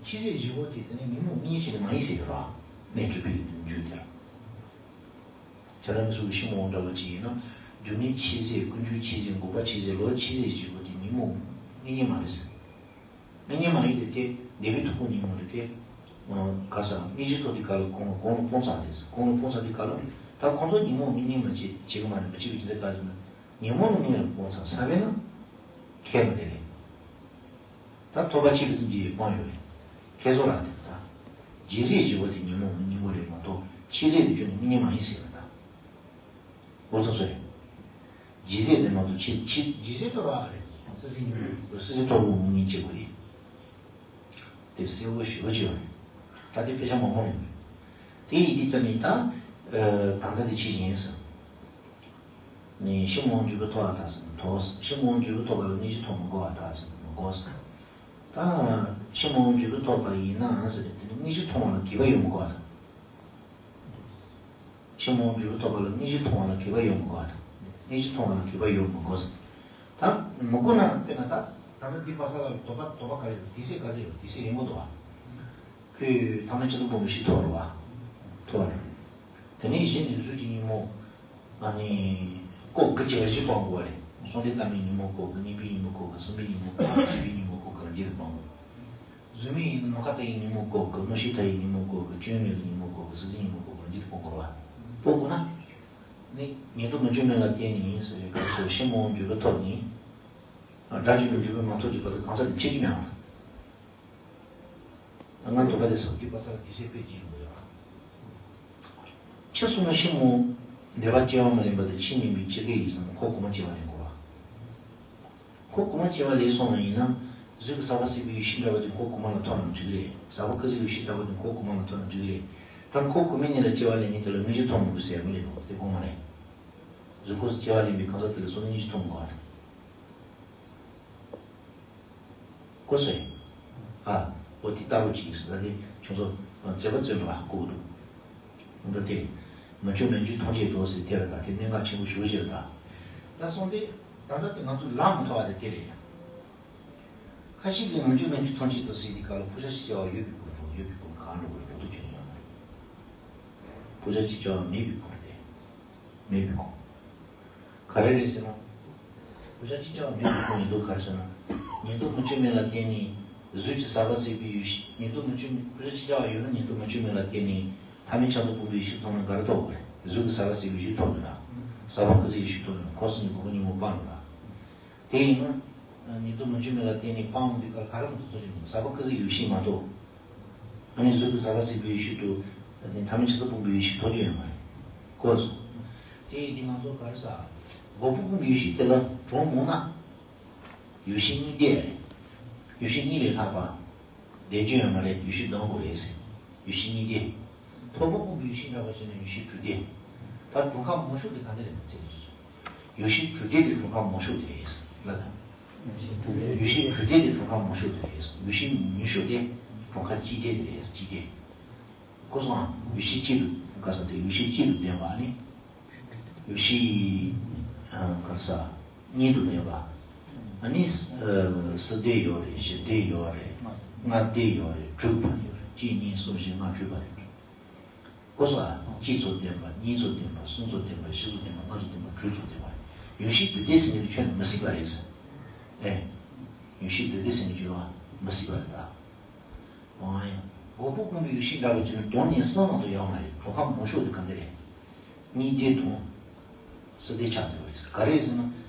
ཕྱི་ཟད་བཞི་པོ་དེ་དེ་ནི་ཉོན་མོངས་གཉིས་ཤིག་མ་ཡིན་ཟེར་ར། གནས་གྲུབ་པའི་རྒྱུ་དེར། ཁྱབ་བྱ་གཉིས་སུ་གི་ཕྱི་མ་འོངས་འདྲ་བོ་ཅིག་ཡིན་ན། སྡུག་བསྔལ་ཕྱི་ཟད་ཀུན་འབྱུང་ཕྱི་ཟད་འགོག་པ་ཕྱི་ཟད་ལོག་ཕྱི་ཟད་བཞི་པོ་དེ་ཉོན་མོངས་གཉིས་གཉིས་མ་རེད་ཟེར། གཉིས་གཉིས་མ་ཡིན་ཏེ་དེ་འདས་པའི་ཐོབ་པའི་ཉོན་མོངས་དེ་དེ། ག་ས་སྙིང་རྗེ་ཐོབ་དེ་ག་ལ་གོང་ལ་གོང་ལ་སྤོང་ཚར་དེ་གོང་ལ་སྤོང་ཚར་དེ་ག་ལ་ད་ཁོང་ཚོ་ཉོན་མོངས་གཉིས་གཉིས་མ་བྱེད་བྱེད་གི་མ་རེད། མ་བྱེད་པའི་རྒྱུ་མཚན་ག་ཟེར་ན། ཉོན་མོངས་ནི་སྔོན་ལ་སྤོང་ཚར་ས་བས་ན། ཁས་མི་ལེན་རེད། ད་ཐོབ་པ་ཆེ་བའི་སེམས་ཀྱིས་སྤོང་ཡོད་རེད། ཁས་སོ་ར་དེ་ད། རྗེས་ཟད་བཞི་པོ་དེ་ཉོན་མོངས་མི་གཉིས་པོ་རེད་མ་གཏོགས་ཕྱི་ཟད་དེ་ཁྱོན་ནས་མི་གཉིས་མ་ཡིན་ཟེར་བ་ད། འོ་ཙམ་སོ་རེད། རྗེས་ཟད་དེ་མ་གཏོགས་ཕྱི་ཕྱི། རྗེས་ཟད་ཐོབ་པ་རེད། སྲིད་ཟད་ཉོན་མོངས། སྲིད་ཟད་ཐོབ་པའི་མི་གཉིས་གཅིག་པོ་རེད། དེ་གསལ་པོ་ཞུ་བ་བྱས་པ་རེད། ད་དེ་དཔེ་ཆ་མང་པོ་རེད། དེ་ཡིན་དུས་ཙམ་ནས་ད། ད་ལྟ་དེ་ཕྱི་ཡིན་ཟེར། ནི་ཕྱི་མ་འོངས་འབྲས་བུ་ཐོབ་པ་དག་ཟེར་ན་ཐོབ། ཕྱི་མ་འོངས་འབྲས་བུ་ཐོབ་པ་ལ་སྙིང་རྗེ་ཐོབ་མི་དགོས་པ་དག་ཟེར་ན་མི་དགོས་ཟེར། ད་ཕྱི་མ་འོངས་འབྲས་བུ་ཐོབ་པ་ཡིན་ནའང་ཟེར་དེ་ནི་སྙིང་རྗེ་ཐོབ་པ་ལ་དགེ་བ་ཡོད་མི་དགོས་པ་དང་། ཕྱི་མ་འོངས་འབྲས་བུ་ཐོབ་པ་ལ་སྙིང་རྗེ་ཐོབ་པ་ལ་དགེ་བ་ཡོད་མི་དགོས་པ་དང་། སྙིང་རྗེ་ཐོབ་པ་ལ་དགེ་བ་ཡོད་མི་དགོས་ཟེར། ད་མི་དགོས་ན་དཔེར་ན་ད་ད་ལྟ་འདི་པ་ས་ལ་དོགས་པ་དོགས་པ་ག་རེ་ཡོད། དེ་སྲིད་ག་ཚོད་ཡོད། དེ་སྲིད་རིང་པོ་འདུག་བ། ཁོས་ཐ་མ་ཆེ་ལུང་པོ་མི་ཤི་ཐོག་རེད་བ། ཐོག་རེད། དེ་ནས་གཞི་ནས་གཟུགས་ཀྱི་ཉོན་མོངས། ཨ་ནི། ལྐོག་གི་བྱེད་པ་བཞི་སྤང་དགོས་པ་རེད། གསུམ་ལྡན་ལྟ་བུའི་ཉོན་མོངས་ལྐོག་གི། གཉིས་པའི་ཉོན་མོངས་ལྐོག་གི། གསུམ་པའི་ཉོན་མོངས་ལྐོག་གི། བཞི་པའི་ཉོན་མོངས་ལྐོག་གི་རང་རྒྱུད་དུ་སྤང་དགོས། གཟུགས་མེད་ཡིན་ན་ནམ་མཁའ་ལྟ་བུའི་ཉོན་མོངས་ལྐོག་གི། གནམ་གཤིས་ལྟ་བུའི་ཉོན་མོངས་ལྐོག་གི། སྐྱོན་མེད་པའི་ཉོན་མོངས་ལྐོག་གི། རང་རྒྱུད་དུ་སྤང་དགོས། སྤོང་དགོས་པ། སྤོང་དགོས་ན། ནི་ཉེར་བསྡོགས་མ་བཅོས་མིན་ལ་བརྟེན་ནས་ཡིན་ཟེར་བའི་སྐབས་སུ་ཕྱི་མ་འོངས་འབྲས་བུ་ཐོབ་ནས། དགྲ་བཅོམ་པའི་འབྲས་བུ་མ་ཐོབ་ཀྱི་བར་དུ་གང་ཟག་དེ་འཆི་རྒྱུ་མེད་པ་དང་། ང་འདོད་པ་དེ་སོགས་ཀྱི་པ་ས་ལ་དེ་སྲིད་དཔེ་ཅི་ཡོང་གི་ཡོད། ཕྱི་གསུམ་ན་ཕྱི་མ་འོངས་འདོད་པ་སྐྱེ་བ་མ་ལེན་པ་དང་ཕྱི་མ་ཡིན་པའི་ཕྱི་རྒོལ་ཡིན་ཟེར་ན་ཁོ་གོང་མ་སྐྱེ་བ་ལེན་དགོས་པ། འཁོར་དགུ་མ་སྐྱེ་བ་ལེན་སོང་བ་ཡིན་ན། གཟུགས་ཀྱི་ཟག་པ་སྲིད་པའི་ཡེ་ཤེས་འདྲ་བ་དེ་འཁོར་དགུ་མ་ལ་ཐོབ་ན་འགྲིག་གི་རེད། ཟག་པ་སྐུལ་ཚིག་ཡེ་ཤེས་འདྲ་བ་དེ་འཁོར་དགུ་མ་ལ་ཐོབ་ན་འགྲིག་གི་རེད། ད་འཁོར་དགུ་མའི་གནས་ལ་སྐྱེ་བ་ལེན་མཁན་དེ་ལ་མངོན་གྱུར་ཐོབ་མི་དགོས་ཟེར་གི་རེད། འོ་དེ་དགོས་མ་རེད། གཟུགས་སྐུ་སྐྱེ་བ་ལེན་པའི་གང་ཟག་དེ་ལ་སོ་སོ་མངོན་གྱུར་ཐོབ་མི་དགོས་པ་དང་། གོ་སོང་། ཨ། འོ་དེ་ལྟ་བུ་ཅིག་ཟེར་ད་དེ་ཁྱོད་ཚོ་མཛད་པ་བཙལ་འགྲོ་ལ་ཧ་གོ་གི་འདུག་འདི་དེ། མི་འགྱུར་མངོན་གྱུར་ཐོབ་བྱེད་དོ་ཟེར་དེ་རེད། ད་དེ་གནད་འགག་ཆེན་པོ་ཞེ་པོ་ཅིག་རེད་ད། ད་སོང་དེ། ད་ལྟ་དེ་ང་ཚོ་ལབ་མ་ཐུབ་པ་དེ་དེ་རེད། ཁ་ཤས་ཀྱིས་མི་འགྱུར་མངོན་གྱུར་ཐོབ་བྱེད་དོ་ཟེར་དེ་ག་ལ་ཕུ་ཤ་ཞིག་བྱ་བ་ཡོད་པའི་སྐོར་རོ། ཡོད་པའི་སྐོར་གང་འགྲོ་དགོས་རོ་དུ་བྱུང་ཡོད་མ་རེད། ཕུ་ཤ་ཞིག་བྱ་བ་མེད་པའི་སྐོར་དེ། མེད་པའི་སྐོར། ག་རེ་རེད་ཟེར་ན། ཕུ་ཤ་ཅིག་ཅར་མེད་པའི་ཁུངས་ཡིན་འདུག་ག་རེ་ཟེར་ན། ཉན་ཐོས་མི་འགྱུར་མེད་ལ་བརྟེན་ནས་གཟུགས་ཀྱི་ཟག་པ་སྲིད་པའི་ཡེ་ཤེས། ཉན་ཐོས་མི་འགྱུར་མེད། ཕུ་ཤ་ཅིག་ཅར་ཡོད་ན་ཉན་ཐོས་མི་འགྱུར་མེད་ལ་བརྟེན་ནས་ཐ་མལ་ཆགས་སྡང་ཕུང་པོའི་ཡེ་ཤེས་ཐོབ་ན་ག་རེ་ཐོབ་དགོས་རེད། གཟུགས་ཀྱི་ཟག་པ་སྲིད་པའི་ཡེ་ཤེས་ཐོབ་དགོས་ན། ཟག་པ་སྐུལ་ཚིག་ཡེ་ཤེས་ཐོབ་དགོས་ན་འཁོར་གསུམ་གྱི་འཁོར་བ་ཉོན་མོངས་སྤངས་དགོས་ན། དེ་ཡིན་ན། ཉན་ཐོས་མི་འགྱུར་མེད་ལ་བརྟེན་ནས་སྤང་འོང་དུས་སྐབས་ག་རེ་མ་གཏོགས་ཐོབ་ཀྱི་མེད། ཟག་པ་སྐུལ་ཚིག་ཡེ་ཤེས་མ་གཏོགས། ཨ་ནི་གཟུགས་ཀྱི་ཟག་པ་སྲིད་པའི་ཡེ་ཤེས་དུ། ཨ་ནི་ཐ་མལ་ཆགས་སྡང་ཕུང་པོའི་ཡེ་ཤེས་ཐོབ་ཀྱི་ཡོད་མ་རེད། གོ་སོང་། དེ་ཡིན་དུས་ང་ཚོ་ག་རེ་ཟ། འགོག་པ་ཀུན་གྱི་ཡེ་ཤེས་དེ་ལ་གྲོགས་མང་ན། ཡེ་ཤེས་གཉིས་ལྡན། ཡེ་ཤེས་གཉིས་ལས་ལྷག་པ། ལྡན་རྒྱུ་ཡོད་མ་རེད། ཡེ་ཤེས་ལྡན་དགོས་རེད་ཟེར། ཡེ་ཤེས་གཉིས་ལྡན། ཐོབ་པ་ཀུན་གྱི་ཡེ་ཤེས་འདྲ་བ་བྱས་ན་ཡེ་ཤེས་དྲུག་ལྡན། ད་དྲུག་ཁག་མང་ཤོས་དེ་ག་འདྲ་རེད་ཟེར་གྱི་རེད། ཡེ་ཤེས་དྲུག་ལྡན་དེ་དྲུག་ཁག་མང་ཤོས་དེ་རེད་ལ། ཡེ་ཤེས་དྲུག་ལྡན་དེ་དྲུག་ཁག་མང་ཤོས་དེ་རེད། ཡེ་ཤེས་ཉུང་ཤོས་དེ་དྲུག་ཁག་གཅིག་ལྡན་དེ་རེད། གཅིག་ལྡན། གོ་སོང་ཨ། ཡེ་ཤེས་གཅིག་ཏུ་ག་ས་དེ་ཡེ་ཤེས་གཅིག་ཏུ་ལྡན་པ་ནི། ཡེ་ཤེས་ག་ས་གཉིས་ཏུ་ལྡན་པ། ཨ་ནི་ཨ་གསུམ་ལྡན་ཡོད་རེད། བཞི་ལྡན་ཡོད་རེད། ལྔ་ལྡན་ཡོད་རེད། དྲུག་པ་ཡོད་རེད། གཅིག་གཉིས་གསུམ་བཞི་ལྔ་དྲུག་པ་རེད། གོ་སོང་ཨ། གཅིག་ཚོ་ལྡན་པ། གཉིས་ཚོ་ལྡན་པ། གསུམ་ཚོ་ལྡན་པ། བཞི་ཚོ་ལྡན་པ། ལྔ་ཚོ་ལྡན་པ། དྲུག་ཚོ་ལྡན་པ། ཡེ་ཤེས་དྲུག་ལྡན་ཟེར་མཁན་དེ་ཁྱོན་ནས་མི་སྲིད་པ་རེད་ཟེར། ཨེ། ཡེ་ཤེས་དྲུག་ལྡན་ཟེར་མཁན་དེ་མི་སྲིད་པ་རེད་ད། འོ་ཡ། འགོག་པ་ཀུན་གྱི་ཡེ་ཤེས་འདྲ་བ་ཅིག་ནི་དོན་གཉིས་གསུམ་མ་གཏོགས་ཡོད་མ་རེད། གྲོགས་ཁམས་མང་ཤོས་དེ་ག་འདྲ་རེད། གཉིས་ལྡན་དང་། གསུམ་ལྡན་ཆགས་འདུག་རེད། ག་རེ་ཟེར་ན།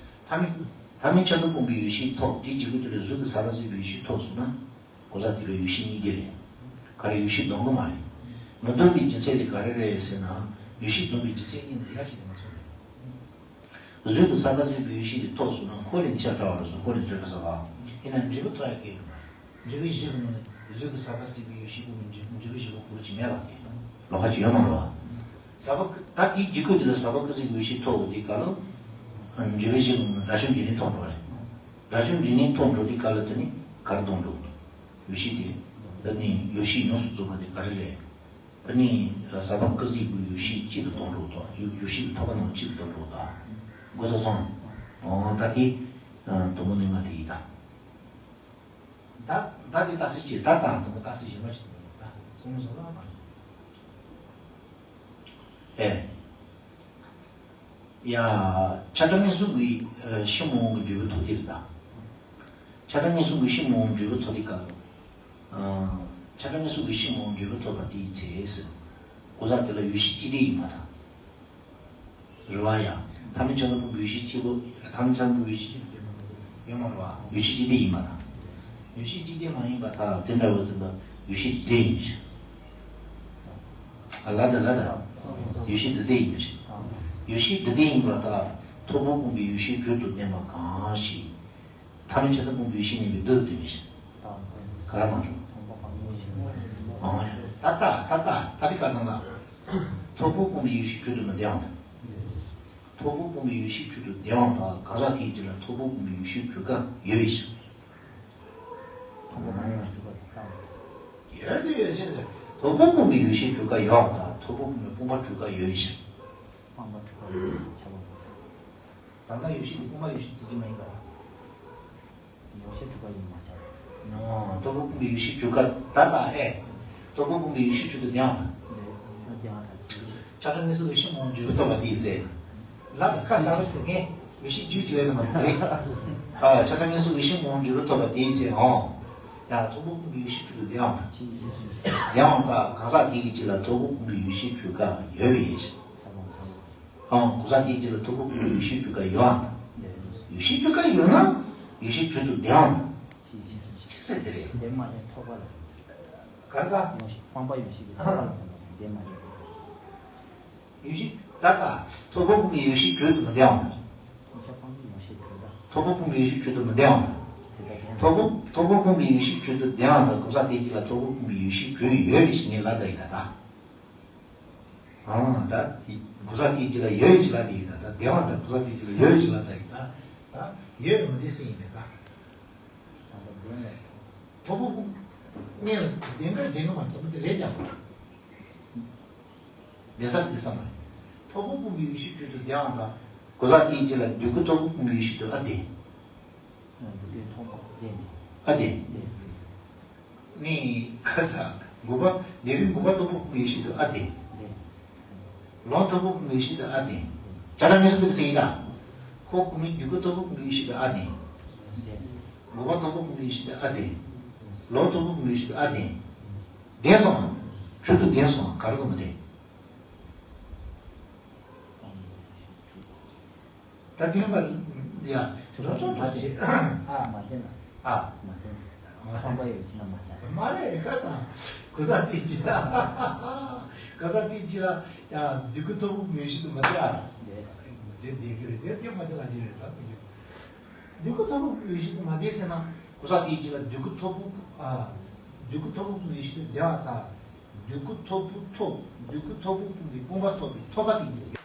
ཐ་མལ། ཐ་མལ་ཆགས་སྡང་ཕུང་པོའི་ཡེ་ཤེས་ཐོབ། དེའི་རྗེས་ཁུ་དེ་ལ་གཟུགས་ཀྱི་ཟག་པ་སྲིད་པའི་ཡེ་ཤེས་ཐོབ་སོང་ན། གོ་ས་དེ་ལ་ཡེ་ཤེས་གཉིས་ལྡན་རེད། ག་རེ་ཡེ་ཤེས་ལྡན་གི་མ་རེད། མི་ལྡན་པའི་རྒྱུ་མཚན་དེ་ག་རེ་རེད་ཟེར་ན། ཡེ་ཤེས་ལྡན་པའི་རྒྱུ་མཚན་གཉིས་ནི་ཡ་ཞིག་ཏུ་མ་སོང་རེད། གཟུགས་ཀྱི་ཟག་པ་སྲིད་པའི་ཡེ་ཤེས་དེ་ཐོབ་སོང་ན་འཁོར་ལས་ཆ་འདྲ་བ་རེད་སོང་། འཁོར་ལས་ཆ་འདྲ་ཟག་པ། ཡིན་ན་འབྲས་བུ་ཐོབ་ཡ་གི་ཡོད་མ་རེད། འབྲས་བུ་བཞི་གི་ནང་ནས་གཟུགས་ཀྱི་ཟག་པ་སྲིད་པའི་ཡེ་ཤེས་ཀུན་ནས་འབྲས་བུ་བཞི་པོ་ཀུན་གྱི་མེད་པ་དེ། ལོགས་ཀ་ཅིག་ཡོད་མ་རེད་བ། ཟག་པ་ཀུན། ད་དེའི་རྗེས་ཁུ་དེ་ལ་ཟག་པ་ཀུན་གྱི་ཡེ་ཤེས་ཐོབ་དེ་ག་ལ། འབྲས་བུ་བཞི་གི་ནང་ནས་དགྲ་བཅོམ་འཇིག་རྟེན་ཐོབ་འགྲོ་རེད། དགྲ་བཅོམ་འཇིག་རྟེན་ཐོབ་འགྲོ་དེ་ག་ལ་དེ་ནི་ག་རེ་ལྡན་འགྲོ། ཡེ་ཤེས་དེ། ད་ནི་ཡེ་ཤེས་ཡོངས་སུ་རྫོགས་པ་དེ་ག་རེ་རེད། ཨ་ནི་ཟག་པ་ཀུན་གཟིགས་ཀྱི་ཡེ་ཤེས་གཅིག་ཏུ་ལྡན་འགྲོ་དང་། ཡེ་ཡེ་ཤེས་ཀྱི་ཐོབ་པ་རྣམས་གཅིག་ཏུ་ལྡན་འགྲོ་དང་། གོ་ས་སོང་། འོ་ད་དེ་དང་པོ་གནད་འགག་དེ་ཡིན་ད། ད་ད་དེ་རྟགས་གསལ་གཅིག་ད་དང་དང་པོ་རྟགས་གསལ་གཞན་པ་ཞིག་འདུག་ད་གསུངས་སོང་ལ་མ། ཨེ། ཡ། ཆགས་སྡང་ངན་སོང་གི་ཤིང་མོ་གི་འབྲས་བུ་ཐོབ་དེ་རེད་ད། ཆགས་སྡང་ངན་སོང་གི་ཤིང་མོ་འབྲས་བུ་ཐོབ་དེ་ག་ལ། ཆགས་སྡང་ངན་སོང་གི་ཤིང་མོ་འབྲས་བུ་ཐོབ་པ་དེའི་ཚེ་ཟེར། གོ་ས་དེ་ལ་ཡེ་ཤེས་གཅིག་ལྡན་ཡིན་པ་དང་། རེད་བ་ཡ། ཐ་མལ་ཆགས་སྡང་ཕུང་པོའི་ཡེ་ཤེས་གཅིག་པོ། ཐ་མལ་ཆགས་སྡང་ཕུང་པོའི་ཡེ་ཤེས་གཅིག་ཡོད་མ་རེད་བ། ཡེ་ཤེས་གཅིག་ལྡན་ཡིན་པ་དང་། ཡེ་ཤེས་གཅིག་ལྡན་མ་ཡིན་པ་དག་དེ་འདྲ་བོ་དེ་ལ་ཡེ་ཤེས་ལྡན་ཡིན་ཞིང་། ཨ་ལ་དང་ལ་དང་། ཡེ་ཤེས་འདུས་ལྡན་ཡིན་ཞིང་། ཡེ་ཤེས་འདུས་ལྡན་ཡིན་པ་དག་ཐོབ་པ་ཀུན་གྱི་ཡེ་ཤེས་དྲུག་ཏུ་ལྡན་པ་གང་ཞིག་ཐ་མལ་ཆགས་སྡང་ཕུང་པོའི་ཡེ་ཤེས་ཉིད་ཀྱིས་འདུས་ལྡན་ཞིང་། ག་ར་མ་འགྲོ། ཨང་། ད་ལྟ་ད་ལྟ་ད་སི་ཀ་ནང་ལ། ཐོབ་པ་ཀུན་གྱི་ཡེ་ཤེས་དྲུག་ཏུ་མི་ལྡན་པ་དང་། ཐོབ་པ་ཀུན་གྱི་ཡེ་ཤེས་དྲུག་ཏུ་ལྡན་པ་དག་གང་ཟག་དེའི་རྒྱུད་ལ་ཐོབ་པ་ཀུན་གྱི་ཡེ་ཤེས་དྲུག་ཀ་ཡོད་ཞིང་། ཐོབ་པ་ཀུན་གྱི་ཡེ་ཤེས་དྲུག་ཀ་ཡོད་དུ་ཡོད་ཅེས་ཟེར། ཐོབ་པ་ཀུན་གྱི་ཡེ་ཤེས་དྲུག་ཀ་ཡོད་པ་དང་ཐོབ་པ་ཀུན་གྱི་སྤངས་པ་དྲུག་ཀ་ཡོད་ཞིང་། སྤངས་པ་དྲུག་ཀ་ཡོད་ཅེས་བྱ་བ། ད་ལྟ་ཡེ་ཤེས་ཀྱི་སྤངས་པ་ཡེ་ཤེས་རྫས་གཅིག་མ་ཡིན་པ། ཡེ་ཤེས་དྲུག་ཀ་ཡིན་མ་ཆགས། ཨོ། ཐོབ་པ་ཀུན་གྱི་ཡེ་ཤེས་དྲུག་ཀ་ད་ལྟ་ཨེ། ཐོབ་པ་ཀུན་གྱི་ཡེ་ཤེས་དྲུག་ཏུ་ལྡན་པ། ལྡན་པ་དང་གཅིག་ཆགས་སྡང་ངན་སོང་གི་ཤིང་མོ་འབྲས་བུ་ཐོབ་པ་དེའི་ཚེ། ལ་དང་ཁ་ལྟ་བ་ཞིག་ངས་ཡེ་ཤེས་རྒྱུད་ཅིག་ལས་ནི་མ་ཐོབ་རེད། ཨ་ཆགས་སྡང་ངན་སོང་གི་ཤིང་མོ་འབྲས་བུ་ཐོབ་པ་དེའི་ཚེ་ཨོ། ཡང་ཐོབ་པ་ཀུན་གྱི་ཡེ་ཤེས་དྲུག་ཏུ་ལྡན་པ། ལྡན་པ་དང་གང་ཟག་དེ་གི་རྒྱུད་ལ་ཐོབ་པ་ཀུན་གྱི་ཡེ་ཤེས་དྲུག་ཀ་ཡོད་པའི་ཡེ་ཤེས། ཨང་། གང་ཟག་དེའི་རྒྱུད་ལ་ཐོབ་པ་ཀུན་གྱི་ཡེ་ཤེས་དྲུག་ཀ་ཡོད་ཨང་། ཡེ་ཤེས་དྲུག་ཀ་ཡོད་ན། ཡེ་ཤེས་དྲུག་ཏུ་ལྡན་ཨང་། ཅི་ཟེར་དེ་རེད། ལྡན་མ་ལྡན་ཐོབ་པ་ལ། ག་རེ་ཟ། ཡོངས་ཤེས་སྤངས་པ་ཡོངས་ཤེས་ཀྱི་ཐོབ་པ་ལ་ཟེར་བ་དང་ལྡན་མ་ལྡན་ཟེར། ཡེ་ཤེས་ད་ལྟ་ཐོབ་པ་ཀུན་གྱི་ཡེ་ཤེས་དྲུག་ཏུ་མི་ལྡན་ཨང་། ཡོངས་ཤེས་སྤངས་པ་ཡོངས་ཤེས་དྲུག་ད། ཐོབ་པ་སྤངས་པའི་ཡེ་ཤེས་བཅུད་དུ་མི་ལྡན་པ་དང་། ཐོབ་པ་ཐོབ་པ་སྤངས་པའི་ཡེ་ཤེས་བཅུད་དུ་ལྡན་པ་དང་གོ་ས་དེ་གཅིག་ལ་ཐོབ་པ་སྤངས་པའི་ཡེ་ཤེས་བཅུད་ཡོད་པའི་ཕྱིར་ངས་ལབ་ད་ཡིན་ད་ད། ཨང་ད་དེ་གོ་ས་དེ་གཅིག་ལ་ཡོད་པའི་ཕྱིར་ལབ་དེ་ཡིན་ད་ད། ལྡན་པ་དང་གོ་ས་དེ་གཅིག་ལ་ཡོད་པའི་ཕྱིར་ལབ་ད་ཡིན་ད་ད། ཡོད་མི་ལྡན་ཟེར་ཡིན་ད་ད། ཐོབ་པ་སྤངས་ནས་ལྡན་ག་ལྡན་ག་མ་ཐོབ་པ་དེ་ལས་ཀྱང་། བདེ་གསལ་དེ་བསམ་པ་རེད། ཐོབ་པ་སྤངས་པའི་ཡེ་ཤེས་བཅུད་དུ་ལྡན་པ་དང་། གོ་ས་དེའི་རྗེས་ལ་འདོད་རྒུ་ཐོབ་པ་སྤངས་པའི་ཡེ་ཤེས་དུ་ཨ་བདེ། འདོད་རྒུ་ཐོབ་པ་བདེ། ཨ་བདེ། ནི་ཁ་ས་དགུ་པ་འདོད་པའི་དགུ་པ་ཐོབ་པ་སྤངས་པའི་ཡེ་ཤེས་དུ་ཨ་བདེ། ལོང་ཐོབ་པ་སྤངས་པའི་ཡེ་ཤེས་དུ་ཨ་བདེ། བྱ་ར་ངེས་སུ་འདུག་ཟེར་ཡིན་ད། ཁོ་གོང་མའི་འདོད་རྒུ་ཐོབ་པ་སྤངས་པའི་ཡེ་ཤེས་དུ་ཨ་བདེ། དགུ་པ་ཐོབ་པ་སྤངས་པའི་ཡེ་ཤེས་དུ་ཨ་བདེ། ལོང་ཐོབ་པ་སྤངས་པའི་ཡེ་ཤེས་དུ་ཨ་བདེ། བདེན་སོང་། བཅུད་དུ་བདེན་སོང་། ག་རེ་གོ་མི་བདེ། ད་བདེན་པ་ཡ། དེ་རོ་ཅོ་ཅོ་བྱེད། ཨ་མ་བདེན་ན། ཨ་མ་བདེན། ཁོང་པ་ཡོད་ཕྱིན་ན་མ་བྱ། མ་རེད་ཁ་སང་། གོ་ས་དེ་ཅི་ལ། གོ་ས་དེ་ཅི་ལ། ཡ་འདོད་རྒུ་ཐོབ་པ་སྤངས་པའི་ཡེ་ཤེས་དུ་མ་བདེ་ཨ། བདེ་བདེ་གི་རེད། བདེ་བདེ་མ་བདེ་ལ་ཅི་རེད་ད་ཁོ་ཅི། འདོད་རྒུ་ཐོབ་པ་སྤངས་པའི་ཡེ་ཤེས་དུ་མ་བདེ་ཟེར་ན་གོ་ས་དེ་ཅི་ལ་འདོད་རྒུ་ཐོབ་པ་ཨ། འདོད་རྒུ་ཐོབ་པ་སྤངས་པའི་ཡེ་ཤེས་དུ་བདེ་བ་དང་། འདོད་རྒུ་ཐོབ་པ་ཐོབ། འདོད་རྒུ་ཐོབ་པ་སྤངས་པའི་སྤངས་པ་ཐོབ་པའི་ཐོབ་པ་དེ་ཅི་ལ།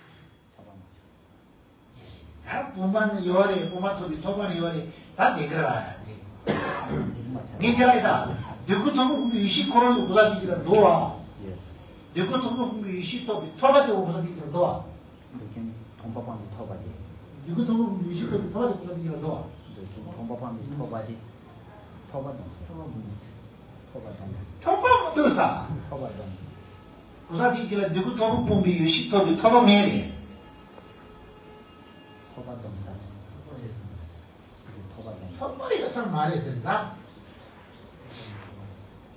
ད་སྤངས་པ་ནི་ཡོད་རེད། སྤངས་པ་ཐོབ་པའི་ཐོབ་པ་ནི་ཡོད་རེད། ད་དེ་ག་ར་ཡ་དེ། ངས་དེ་ལ་ཡི་ད། འདོད་རྒུ་ཐོབ་པ་སྤངས་པའི་ཡེ་ཤེས་ཁོ་རང་ཡོད་གོ་ས་དེ་ཅི་ལ་འདུག་བ། འདོད་རྒུ་ཐོབ་པ་སྤངས་པའི་ཡེ་ཤེས་ཐོབ་པའི་ཐོབ་པ་དེ་ཡོད་གོ་ས་དེ་ཅི་ལ་འདུག་བ། འདོད་མཁན་མཐོང་བ་སྤངས་པའི་ཐོབ་པ་དེ། འདོད་རྒུ་ཐོབ་པ་སྤངས་པའི་ཡེ་ཤེས་ཐོབ་པའི་ཐོབ་པ་དེ་གོ་ས་དེ་ཅི་ལ་འདུག་བ། འདོད་མཁན་མཐོང་བ་སྤངས་པའི་ཐོབ་པ་དེ། ཐོབ་པ་དང་། ཐོབ་པ་དང་། ཐོབ་པ་དང་། ཐོབ་པ་མི་འདུག་ས། ཐོབ་པ་དང་། གོ་ས་དེ་ཅི་ལ་འདོད་རྒུ་ཐོབ་པ་སྤངས་པའི་ཡེ་ཤེས་ཐོབ་པའི་ཐོབ་པ་མེད་རེད། ཐོབ་པ་སྡོམ་ས་རེད། ཐོབ་པ་སྡོམ། ཐོབ་པ་ཡོད་ས་མ་རེད་ཟེར་ད།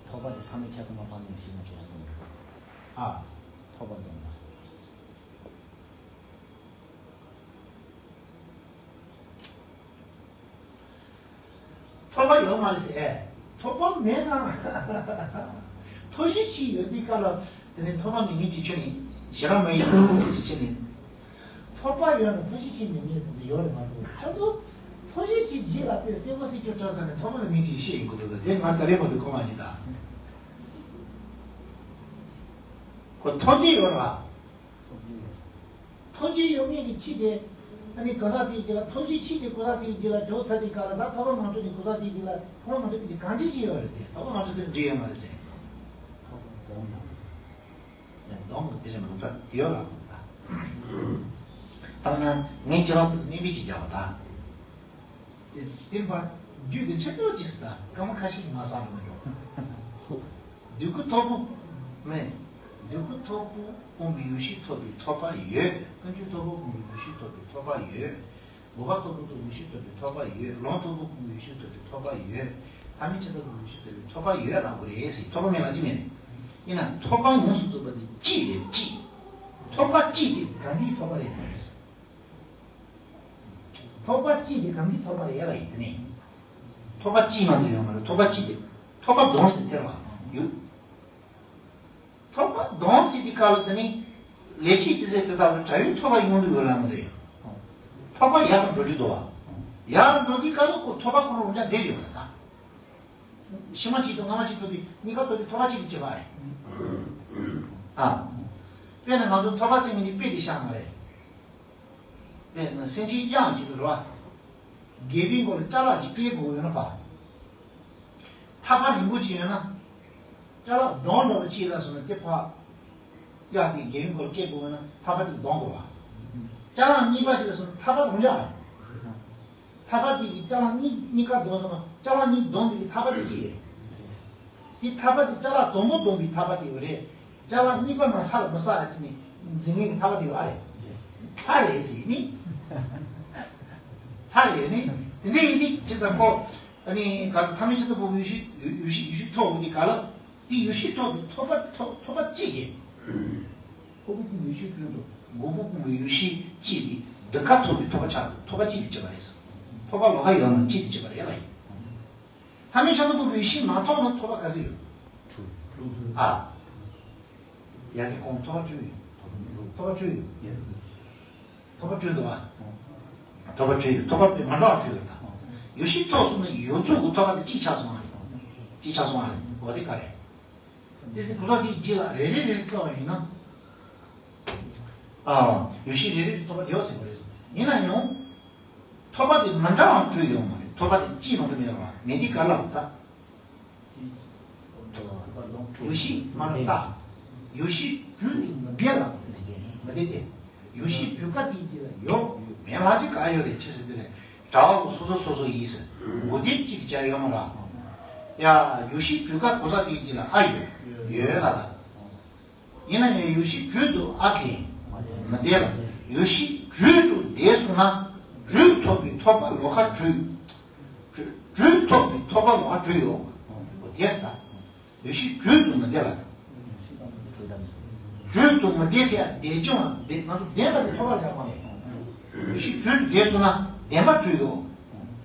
ཐོབ་པ་དེ་ཐ་མའི་ཆ་ཚང་མ་སྤངས་ནས་ཤེས་ན་དེ་ཡང་སྡོམ་རེད། ཨ། ཐོབ་པ་སྡོམ་པ། ཐོབ་པ་ཡོད་མ་རེད་ཟེར། ཐོབ་པ་མེད་ན། ཐོབ་བྱ་གཅིག་ཡོད་དུས་སྐབས་ལ་དེ་ནས་ཐོབ་པ་མེད་མཁན་གཅིག་ཁྱོད་ནས་ཞེ་དྲག་མ་ཡིན་ཐོབ་བྱ་གཅིག་ཁྱོད་ནས། ཐོབ་པ་ཡོད་ན་ཐོབ་བྱ་གཅིག་མེད་མཁན་དེ་འདྲ་ཡོད་རེད་མ་གཏོགས། ཁྱོད་ཚོ་ཐོབ་བྱ་གཅིག་རྗེས་ལ་དཔེ་གསལ་པོ་གསལ་རྒྱུ་སྤྲད་ས་ནས་ཐོབ་པ་མེད་མཁན་གཅིག་བཤད་ཡིན་དགོས་འདུག་དེ་ང་ད་རེས་མ་གཏོགས་གོ་མ་མྱོང་ད། ཁོ་ཐོབ་ཀྱི་ཡོད་རེད་བ། ཐོབ་ཀྱི་ཡོད། ཐོབ་ཀྱི་ཡོད་མཁན་གྱི་ཕྱིར་དེ། ཨ་ནི་གོ་ས་དེའི་རྗེས་ལ་ཐོབ་བྱའི་ཕྱིར་དེ་གོ་ས་དེའི་རྗེས་ལ་འཇོག་ཚར་དུས་སྐབས་ལ་ད་ཐོབ་པ་མ་གྲུབ་ནས་གོ་ས་དེའི་རྗེས་ལ་ཐོབ་པ་མ་གྲུབ་ཀྱི་གང་འདྲ་ཞིག་ཡོད་རེད་དེ། ཐོབ་པ་མ་གྲུབ་ཟེར་འགྲིག་ཡོད་མ་རེད་ཟེར། ཐོབ་པ་སྡོམ་ཡང་། ཡང་སྡོམ་གྱི་དེ་རིང་ལུང་ཐག་ཡོད་ལ་ད། བཏང་ན་ངས་ཁྱེད་རང་ཚོ་ལ་གནས་མི་ཅིག་རྒྱག་པ་ད། དེ་བསྟན་པ་རྒྱུད་དེ་ཆ་འཇོག་ཅིག་ས་སྐར་མ་ཁ་ཤས་མ་བསམ་མི་འགྲོ། འདོད་རྒུ་ཐོབ་པ་མེད། འདོད་རྒུ་ཐོབ་པ་སྤངས་པའི་ཡེ་ཤེས་ཐོབ་པའི་ཐོབ་པ་ཡོད། ཀུན་འབྱུང་ཐོབ་པ་སྤངས་པའི་ཡེ་ཤེས་ཐོབ་པའི་ཐོབ་པ་ཡོད། འགོག་པ་ཐོབ་པ་སྤངས་པའི་ཡེ་ཤེས་ཐོབ་པའི་ཐོབ་པ་ཡོད། ལོང་ཐོབ་པ་སྤངས་པའི་ཡེ་ཤེས་ཐོབ་པའི་ཐོབ་པ་ཡོད། ཐ་མའི་ཆ་ཚང་གི་ཡེ་ཤེས་ཐོབ་པའི་ཐོབ་པ་ཡོད་ལབ་དགོས་རེད་ཟེར། ཐོབ་པ་མེད་ལབ་ཀྱི་མེད། ཡིན་ན་ཐོབ་པ་ཡོངས་སུ་རྫོགས་པ་དེ་གཅིག་རེད་གཅིག་ཐོབ་པ་གཅིག་དེ་གང་གི་ཐོབ་པ་རེད་མ་རེད། ཐོབ་པ་གཅིག་དེ་གང་གི་ཐོབ་པ་རེད་ལ་ཡིན་དེ་ནས། ཐོབ་པ་གཅིག་མ་གཏོགས་ཡོད་མ་རེད། ཐོབ་པ་གཅིག་དེ། ཐོབ་པ་སྡོམ་ཟེར་དེ་རེད་བ། ཡོད། ཐོབ་པ་སྡོམ་ཟེར་དེ་ག་ལ་དེ་ནི། ལས་བྱེད་དེ་ཟེར་དེ་ལྟ་བུ་དྲ་ཡོད་ཐོབ་པ་ཡོང་དུ་ཡོད་ལ་མ་རེད། ཐོབ་པ་ཡར་དུ་འགྲོ་རྒྱུ་འདུག་བ། ཡར་འགྲོ་དུས་ག་ལ་ཁོ་ཐོབ་པ་ཁོ་རང་རང་འདྲེས་ཡོད་རེད་ད། ཕྱི་མ་གཅིག་དང་སྔ་མ་གཅིག་ཐོབ་དུས་གཉིས་ཀ་ཐོབ་དུས་ཐོབ་པ་གཅིག་ཏུ་བྱེད་པ་རེད། ཨ། དཔེར་ན་ང་ཚོ་ཐོབ་པ་ཟེར་མཁན་དེ་དཔེ་དེ་བཞག་མ་རེད། དཔེར་ན་སེམས་ཅན་གཡང་གཅིག་ཏུ་རེད་བ། རྒྱལ་པོའི་མགོ་ལ་ཅ་ལག་ཅིག་སྐྱེལ་དགོས་ཡོད་ན་ཕ། ཐག་པ་རིང་པོ་ཅིག་ཡོད་ན། ཅ་ལག་གདོང་འདྲ་བོ་ཅིག་ལ་སོང་ན་དེ་ཕ། གཡག་དེ་རྒྱལ་པོའི་མགོ་ལ་སྐྱེལ་དགོས་ཡོད་ན་ཐག་པ་དེ་གདོང་དགོས་བ། ཅ་ལག་གཉིས་པ་ཅིག་ལ་སོང་ན་ཐག་པ་རང་འཇགས་རེད། ཐག་པ་དེ་གི་ཅ་ལག་གཉིས་གཉིས་ཀ་གདོང་སོང་ན་ཅ་ལག་གཉིས་གདོང་དེ་གི་ཐག་པ་དེ་གཅིག་རེད། དེ་ཐག་པ་དེ་ཅ་ལག་དང་པོ་གདོང་གི་ཐག་པ་དེ་ཡོད་རེད། ཅ་ལག་གཉིས་པ་ན་ས་ལ་མི་ས་ཡ་ཅི་ནི་འཛིན་མཁན་གྱི་ཐག་པ་དེ་ཡོད་ཨ་རེད། ཚ་རེད་ཟེར་ནི། ཚ་རེད་ནི། དེ་འདྲ་ཡིན་ནི་ཅི་ཙམ་གོ། ཨ་ནི་ག་ས་ཐ་མའི་ཆ་ཚང་པོ་ཡུལ་ཤུལ་ཡུལ་ཡུལ་ཤུལ་ཡུལ་ཤུལ་ཐོག་འོང་དེ་ག་ལ། དེ་ཡུལ་ཤུལ་ཐོག་ཏུ་ཐོབ་པ་ཐོབ་ཐོབ་པ་གཅིག་གིས། ཐོབ་པ་སྤངས་པའི་ཡེ་ཤེས་བཅུད་དུ་འགོག་པ་སྤངས་པའི་ཡེ་ཤེས་གཅིག་དེ་འདི་ཁ་ཐོབ་པའི་ཐོབ་པ་ཆགས་འདུག་ཐོབ་པ་གཅིག་དེ་བྱེད་པ་རེད། ཐོབ་པ་ལོགས་ཀ་ཡོད་ན་གཅིག་དེ་བྱེད་པ་རེད་ལ་ཡིན། ཐ་མའི་ཆ་ཚང་པོ་ཡེ་ཤེས་མ་ཐོབ་ན་ཐོབ་པ་ག་ཚོད་ཡོད། ཨ། ཡ་གི་གོང་ཐོབ་པ་བཅུ་ཡོད། ཐོབ་པ་བཅུ་ཡོད། ཐོབ་པ་བཅུ་འདུག་ཨ། ཐོབ་པ་བྲིས་ཡོད། ཐོབ་པ་མི་འདྲ་བ་བྲིས་ཡོད་ད། ཡོད་གཞི་ཐོབ་སོང་ན་ཡོད་ཚོད་ཀྱི་ཐོབ་པ་དེ་གཅིག་ཆགས་སོང་བ་རེད། གཅིག་ཆགས་སོང་བ་རེད། འོ་དེ་ག་རེད། དེ་ཚེ་གོ་ས་དེའི་རྗེས་ལ་རེ་རེ་རེ་རྩོད་པ་ཡིན་ན། ཨ། ཡོད་གཞི་རེ་རེ་རེ་ཐོབ་པ་དེ་ཡོད་ཟེར་བ་རེད། ཡིན་ན་ཡང་། ཐོབ་པ་དེ་མི་འདྲ་བ་བྲིས་ཡོད་མ་རེད། ཐོབ་པ་དེ་གཅིག་ནང་དུ་མེད་པ་མེད་དེ་ག་ལ་ད། ཡོད་གཞི་མ་རུ་ལྟ། ཡོད་གཞི་བྲིས་ཏེ་མི་འདྲ་ལ། མི་འདྲ་སྟེ། ཡོད་གཞི་བྲིས་ཀ་དེའི་རྗེས་ལ་ཡོད་མེད་ལ་ཅིག་ག་ཡོད་རེད་ཅི་ཟེར་དེ་ལས་གྲྭ་བ་སོ་སོ་སོ་སོ་ཡིན་ཟེར་མགོ་རྟིང་གཅིག་བྱས་ཡོད་མ་ར། ཡ། ཡོད་གཞི་བྲིས་ཀ་གོ་ས་དེའི་རྗེས་ལ་ཨ་ཡོད་ཡོད་ལ་ལ། ཡིན་ན་ཡང་ཡོད་གཞི་བྲིས་འདུག་ཨ་དེ། མི་འདྲ་ལ། ཡོད་གཞི་བྲིས་འདུག་བསྡད་སོང་ན། བྲིས་ཐོབ་པའི་ཐོབ་པ་ལོགས་ཀ་བྲིས། བྲིས་ཐོབ་པའི་ཐོབ་པ་ལོགས་ཀ་བྲིས་ཡོད། འོ་དེ་ལྟ། ཡོད་གཞི་བྲིས་འདུག་མི་འདྲ་ལ། བྲིས་འདུག་མི་འདྲ་ཟེར་ཡ་བདེ་འབྱུང་བ་བདེ་ང་ཚོ་བདེན་པ་དེ་ཐོབ་པར་བྱ་མ་རེད། ཡོད་གཞི་བྲིས་འདུག་བསྡད་སོང་ན་བདེན་པ་བྲིས་ཡོད།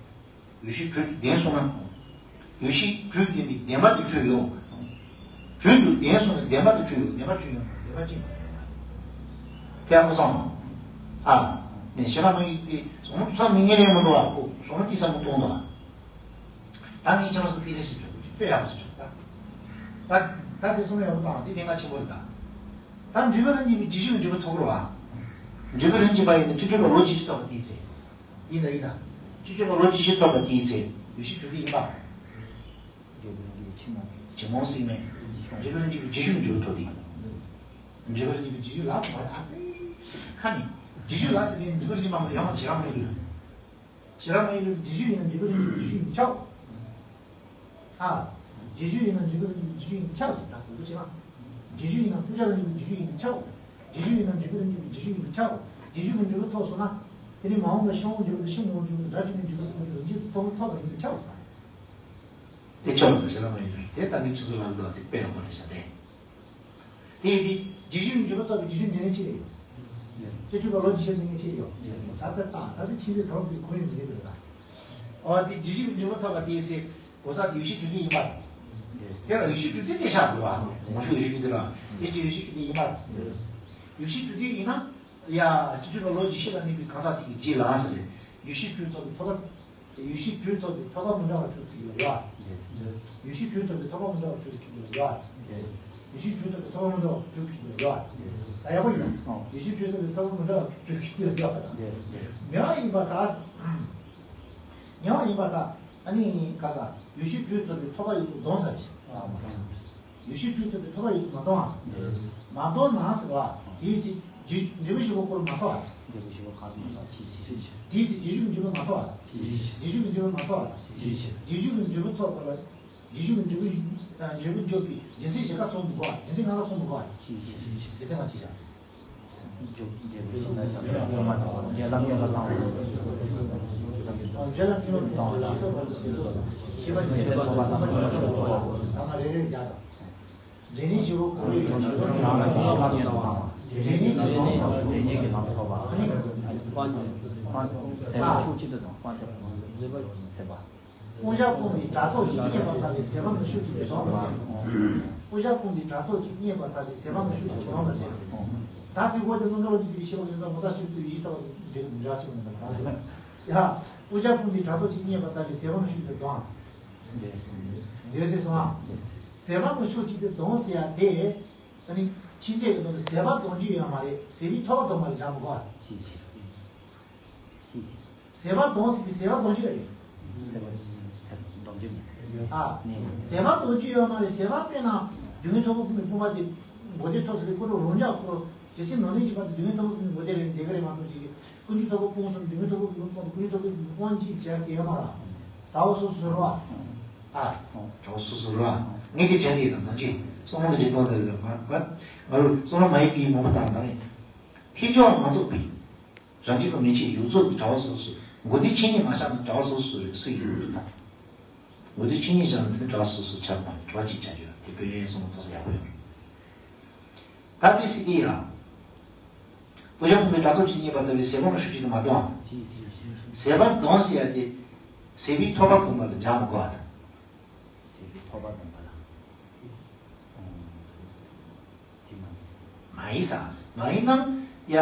ཡོད་གཞི་བྲིས་བདེན་སོང་ན། ཡོད་གཞི་བྲིས་བདེན་པའི་བདེན་པ་དེ་བྲིས་ཡོད། བྲིས་འདུག་བདེན་སོང་ན་བདེན་པ་དེ་བྲིས་ཡོད། བདེན་པ་བྲིས་ཡོད་བདེན་པ་ཅི། ཁྱེད་མ་སོང་། ཨ། ནས་ཤེས་རབ་མ་ཡིན་ཏེ་སོང་ཚང་མི་ངན་རེད་མི་འདུག་ཨ་ཁོ་སོང་དེ་བསམ་བློ་གཏོང་འདུག་ཨ། ད་ངས་ཁྱེད་རང་ཚོ་སྐད་ཆ་ཞིག་བྱུང་དཔེ་ཡག་པོ་ཞིག་བྱུང་ད། ད་ད་དེ་གསུང་ཡག་པོ་དང་དེ་གནད་འགག་ཆེན་པོ་རེད་ད། ད་འབྲས་བུ་རང་རྒྱུད་པའི་རྗེས་འཇུག་འབྲས་བུ་ཐོབ་རོགས་ཨ། འབྲས་བུ་རང་རྒྱུད་པ་ཡིན་ན་སྤྱི་འགྲོས་པ་ལོ་རྗེས་ཤུལ་ཐོབ་པ་དེའི་ཚེ། ཡིན་ད་ཡིན་ད། སྤྱི་འགྲོས་པ་ལོ་རྗེས་ཤུལ་ཐོབ་པ་དེའི་ཚེ་ཡོད་གཞི་བྲིས་ཏེ་ཡིན་པ། འབྲས་བུ་རང་རྒྱུད་པའི་ཕྱི་མ། ཕྱི་མ་སྲིད་མེད། འབྲས་བུ་རང་རྒྱུད་པའི་རྗེས་འཇུག་འབྲས་བུ་ཐོབ་དེ། འབྲས་བུ་རང་རྒྱུད་པའི་རྗེས་འཇུག་ལ་མ་ཨ་ཙི། ཁ་ནི། རྗེས་འཇུག་ལ་ཟེར་དེ་འབྲས་བུ་རང་རྒྱུད་པ་མ་ཡང་བྱེད་རང་མ་ཡིན། ཤེས་རབ་མ་ཡིན་ལུགས་རྗེས་འཇུག་ཡིན་ན་འབྲས་བུ་རང་རྒྱུད་པའི་རྗེས་འཇུག་ཡིན་ཆགས། ཨ། རྗེས་འཇུག་ཡིན་ན་འབྲས་བུ་རང་རྒྱུད་པའི་རྗེས་འཇུག་ཡིན་ཆགས་ཟེར་ད་གོ་དགོས་ཆེ་ན། རྗེས་འཇུག་ཡིན་ན་ཕུགས་བཞག་རང་རྒྱུད་པའི་རྗེས་འཇུག་ཡིན་ཆགས། རྗེས་འཇུག་ཡིན་ན་འབྲས་བུ་རང་རྒྱུད་པའི་རྗེས་འཇུག་ཡིན་ཆགས། རྗེས་འཇུག་གི་འབྲས་བུ་ཐོབ་སོང་ན། དེ་ནི་མ་འོངས་པའི་ཤིན་ཏུ་འོང་འབྱུང་གི་སྒྲ་འཇུག་པའི་འབྲས་བུ་གསུམ་གྱི་རང་རྒྱུད་ཐོབ་ཐོབ་པ་ཡིན་ཆགས་ཟེར། དེ་ཆོག་མི་འདུག་ཤེས་རབ་མ་ཡིན་ལུགས་དེ་ལྟ་ནི་ཆུ་ཚོད་ལ་ལོ་དེ་དཔེ་ཡག་པོ་རེད་ཤག་དེ། དེ་ཡིན་དུས་རྗེས་འཇུག་གི་འབྲས་བུ་ཐོབ་པའི་རྗེས་འཇུག་འབྲས་ནི་ཅི་རེད། སྤྱི་འགྲོས་པ་ལོ་རྗེས་ཤུལ་འདི་ངས་ཅི་ཡོད། ད་ལྟ་ད་ད་ལྟ་ཕྱི་ཚེ་གང་སྲིད་ཁོར་ཡུག་འདི་རེད་ད། ཨོ་དེ་རྗེས་འཇུག་གི་འབྲས་བུ་ཐོབ་པ་དེའི་ཚེ་གོ་ས་དེ་ཡོད་གཞི་བྲིས་ཏེ་ཡིན་པ། དེ་ལ་ཡོད་གཞི་བྲིས་ཏེ་དེ་ཤར་དགོས་པ། ངོ་ཤུགས་ཡོད་གཞི་བྲིས་ཏེ་ལ་དེ་ཅི་ཡོད་གཞི་བྲིས་ཏེ་ཡིན་པ། ཡོད་གཞི་བྲིས་ཏེ་ཡིན་ན་ཡ་སྤྱི་འགྲོས་པ་ལོ་རྗེས་ཤུལ་ལ་གནས་པའི་གང་ཟག་དེ་གི་རྗེས་ལ་ཟེར་རེད། ཡོད་གཞི་བྲིས་ཐོབ་པའི་ཐོབ་པ། ཡོད་གཞི་བྲིས་ཐོབ་པའི་ཐོབ་པ་མི་འདྲ་བ་བྱུང་ཐུབ་ཀྱི་ཡོད་ཡ། ཡོད་གཞི་བྲིས་ཐོབ་པའི་ཐོབ་པ་མི་འདྲ་བ་བྱུང་ཐུབ་ཀྱི་ཡོད་ཡ། ཡོད་གཞི་བྲིས་ཐོབ་པའི་ཐོབ་པ་མི་འདྲ་བ་བྱུང་ཐུབ་ཀྱི་ཡོད་ཡ། ད་ཡག་པོ་ཡིན་ན། ཡོད་གཞི་བྲིས་ཐོབ་པའི་ཐོབ་པ་མི་འདྲ་བ་བྱུང་ཐུབ་ཀྱི་ཡོད་ཡ། མེད་པ་ཡིན་པར་ཐལ། མེད་པ་ཡིན་པར་ཐལ། ཨ་ནི་ག་ས་ཡོད་གཞི་བྲིས་ཐོབ་པའི་ཐོབ་པ་ཡོད་དོ་གདོན་ཟེར་བ་ཞིག་ཡོད་གཞི་བྲིས་ཐོབ་པའི་ཐོབ་པ་ཡོད་དོ་མ་གཏོང་བ། མ་གཏོང་ན་ཟེར་བ། དེའི་ཚེ་འབྲས་བུ་བཞི་པོ་ཁོ་རང་མ་ཐོབ་པ། འབྲས་བུ་བཞི་པོ་གང་ཐོབ་ཐོབ་ཅི་ཅི། དེའི་ཚེ་རྗེས་འཇུག་གི་འབྲས་བུ་མ་ཐོབ་པ། ཅི་ཅི། རྗེས་འཇུག་གི་འབྲས་བུ་མ་ཐོབ་པ། ཅི་ཅི། རྗེས་འཇུག་གི་འབྲས་བུ་ཐོབ་པ་ལ། རྗེས་འཇུག་གི་འབྲས་བུ་འབྲས་བུ་འཇོག་པའི་སྦྱིན་སྲེག་བཞི་ཀ་ཚོགས་མི་དགོས་པ། སྦྱིན་སྲེག་ལྔ་ཀ་ཚོགས་མི་དགོས་པ། ཅི་ཅི། སྦྱིན་སྲེག་ལྔ་ཅི་བྱ། འཇུག་འབྲས་བུ་ཞིག་ལ་བྱ་བའི་ཐོག་མ་ཐོག་རྗེ་བླ་མེད་ལ་བཏང་བ། རྗེ་བླ་མེད་ལ་བཏང་བ། ཤེས་པ་ཉིད་ལ་ཐོབ་པ་དང་མཆོག་ཏུ་ཐོབ་པ། ཐ་མ་རེ་རེ་བརྒྱ་དང་། འབྲས་ནི་བཞི་པོ་ཁོ་བོའི་ཡོན་ཏན་ཡང་ལ་གི་ཤེས་པ་ཉིད་ལ་བཏང་བ། འབྲས་ནི་བཞི་པོ་འབྲས་ནི་གི་ལམ་ཐོབ་པ། ཨ་ནི། ཟད་པ་ཤུགས་གཅིག་ཏུ་དང་སྤང་བྱ་ཟད་པ། དབུ་ཞྭ་སྤུངས་པའི་དགྲ་ཐོག་གཅིག་རྙེད་པར་ཐལ་བའི་ཟད་པ་ནི་ཤུགས་གཅིག་ཏུ་དོང་ལ་ཟད། དབུ་ཞྭ་སྤུངས་པའི་དགྲ་ཐོག་གཅིག་རྙེད་པར་ཐལ་བའི་ཟད་པ་ནི་ཤུགས་གཅིག་ཏུ་དོང་ལ་ཟད། ད་དེ་འོག་ཏུ་རྣམ་གྲངས་ལ་འཇུག་པའི་ཤེས་པ་ལས་ད་མོ་ད་ཤུགས་ཏུ་ཡིད་ལྟ་བ་འདིར་འདྲ་ཆེ་བ་མི་འདུག་ཡ། དབུ་ཞྭ་སྤུངས་པའི་དགྲ་ཐོག་གཅིག་རྙེད་པར་ཐལ་བའི་ཟད་པ་ནི་ཤུགས་གཅིག་ཏུ་དོང་། འདོད་སྲེད་སོང་། ཟད་པ་ནི་ཤུགས་གཅིག་ཏུ་དོང་ཟེར་ཡ་དེ། ཨ་ནི། ཕྱིན་ཆད་ཀྱི་ནང་དུ་ཟད་པ་དོང་རྒྱུ་ཡོད་མ་རེད། ཟད་པའི་ཐོབ་པ་དོང་མ་རེད་སྦྱར་མི་དགོས་པ། ཅི་ཞིག་ཅི་ཞིག་ཟད་པ་དོང་ཟེར་དུས་ཟད་པ་དོང་རྒྱུ་ཡོད། ཟད་པ་ཟད་དོང་རྒྱུ་མེད། ཨ། ནས། ཟད་པ་དོང་རྒྱུ་ཡོད་མ་རེད། ཟད་པ་དཔེར་ན། དུས་ཀུན་ཐོབ་པ་ཀུན་ནས་སྤངས་པ་དེ། མགོ་བདེ་ཐོབ་ཟེར་ཏེ་ཀུན་རྟོག་རང་འཇགས་ཁོ་རང་། ཇི་སྲིད་ནོར་ལས་གཞན་པ་དེ་དུས་ཀུན་ཐོབ་པ་ཀུན་ནས་མགོ་བདེ་རེད་བདེ་ག་རེད་མ་གཏོགས་ཅིག་ཀུན་རྟོག་ཐོབ་པ་སྤངས་སོང་དུས་ཀུན་ཐོབ་པ་ཀུན་ནས་སྤངས་སྤངས་ཅིག་བྱས་ཀྱི་ཡོད་མ་རེད། གྲྭ་བ་སོ་སོ་རེད་བ། ཨ། གྲྭ་བ་སོ་སོ་རེད་བ། ངས་དེ་དྲན་ནས་དང་ནང་གི་སོང་ལ་རེ་གཏོང་དེ་ལ་ང་ང་ང་རུ་སོང་ལ་མ་ཡི་གི་མོ་པ་དང་དང་ཡིན། ཐེ་ཆོག་མ་གཏོགས་པའི་རང་བཞིན་པ་མན་ཆད་ཡོངས་རྫོགས་ཀྱི་གྲྭ་བ་སོ་སོ་མགོ་བདེ་ཆེ་ཉེས་མ་བཞག་ན་གྲྭ་བ་སོ་སོ་རེད་སུ་ཡིན་རུང་ད། མགོ་བདེ་ཆེ་ཉེས་བཞག་ན་དེ་ནི་གྲྭ་བ་སོ་སོ་ཆགས་པ་གྲྭ་བ་གཅིག་ཆགས་ཡོད་དེ་དཔེ་སོང་ལ་ཡག་པོ་ཡོད། ད་དེ་སྲིད་དེ་ཡང་། དབུ་ཞྭ་སྤུངས་པའི་དགྲ་ཐོག་གཅིག་རྙེད་པར་ཐལ་བའི་ཟད་པ་ནི་ཤུགས་གཅིག་ཏུ་མ་དོང་། ཟད་པ་དོང་ཟེར་ཡ་དེ། ཟད་པའི་ཐོབ་པ་དོང་པ་ལ་སྦྱར་མི་དགོས་པ་དང་། ཟད་པའི་ཐོབ་པ་དོང་པ་ལ། དེ་མ་ཡིན། མ་ཡིན་ས། མ་ཡིན་ན། ཡ།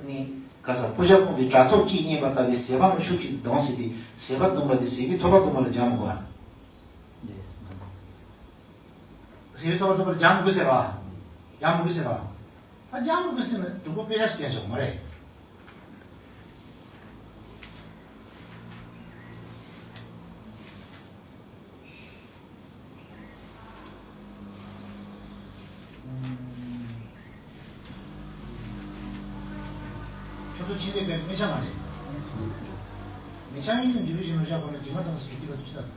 ནི་ག་ས་ཕོ་བྱ་ཕུང་པོའི་དྲ་ཐོག་གཅིག་རྙེད་པ་ལྟ་བུའི་ཟད་པ་རྣམས་ཤུགས་ཀྱིས་ལྡང་ཟིན་ཏེ་ཟད་པ་ལྡང་བ་དེ་ཟད་པའི་ཐོབ་པ་ལྡང་བ་ལ་སྦྱར་མི་དགོས་པ། ཟད་པའི་ཐོབ་པ་ལྡང་བ་ལ་སྦྱར་མི་དགོས་ཟེར་བ། སྦྱར་མི་དགོས་ཟེར་བ། ད་སྦྱར་མི་དགོས་ཟེར་ན་སྒྲུབ་པ་དཔེ་ཆ་ཞིག་བསྟན་ཆོག་མ་རེད། ཁྱོད་ཚོ་ཕྱི་ནས་པའི་སྨད་ཆ་མ་རེད། སྨད་ཆ་ཡིན་ན་འཇུ་བའི་གཞི་ནོར་བཞག་པ་ན་འཇིགས་མ་དང་སུ་སྐྱིད་པ་དུ་ཆུ་དང་།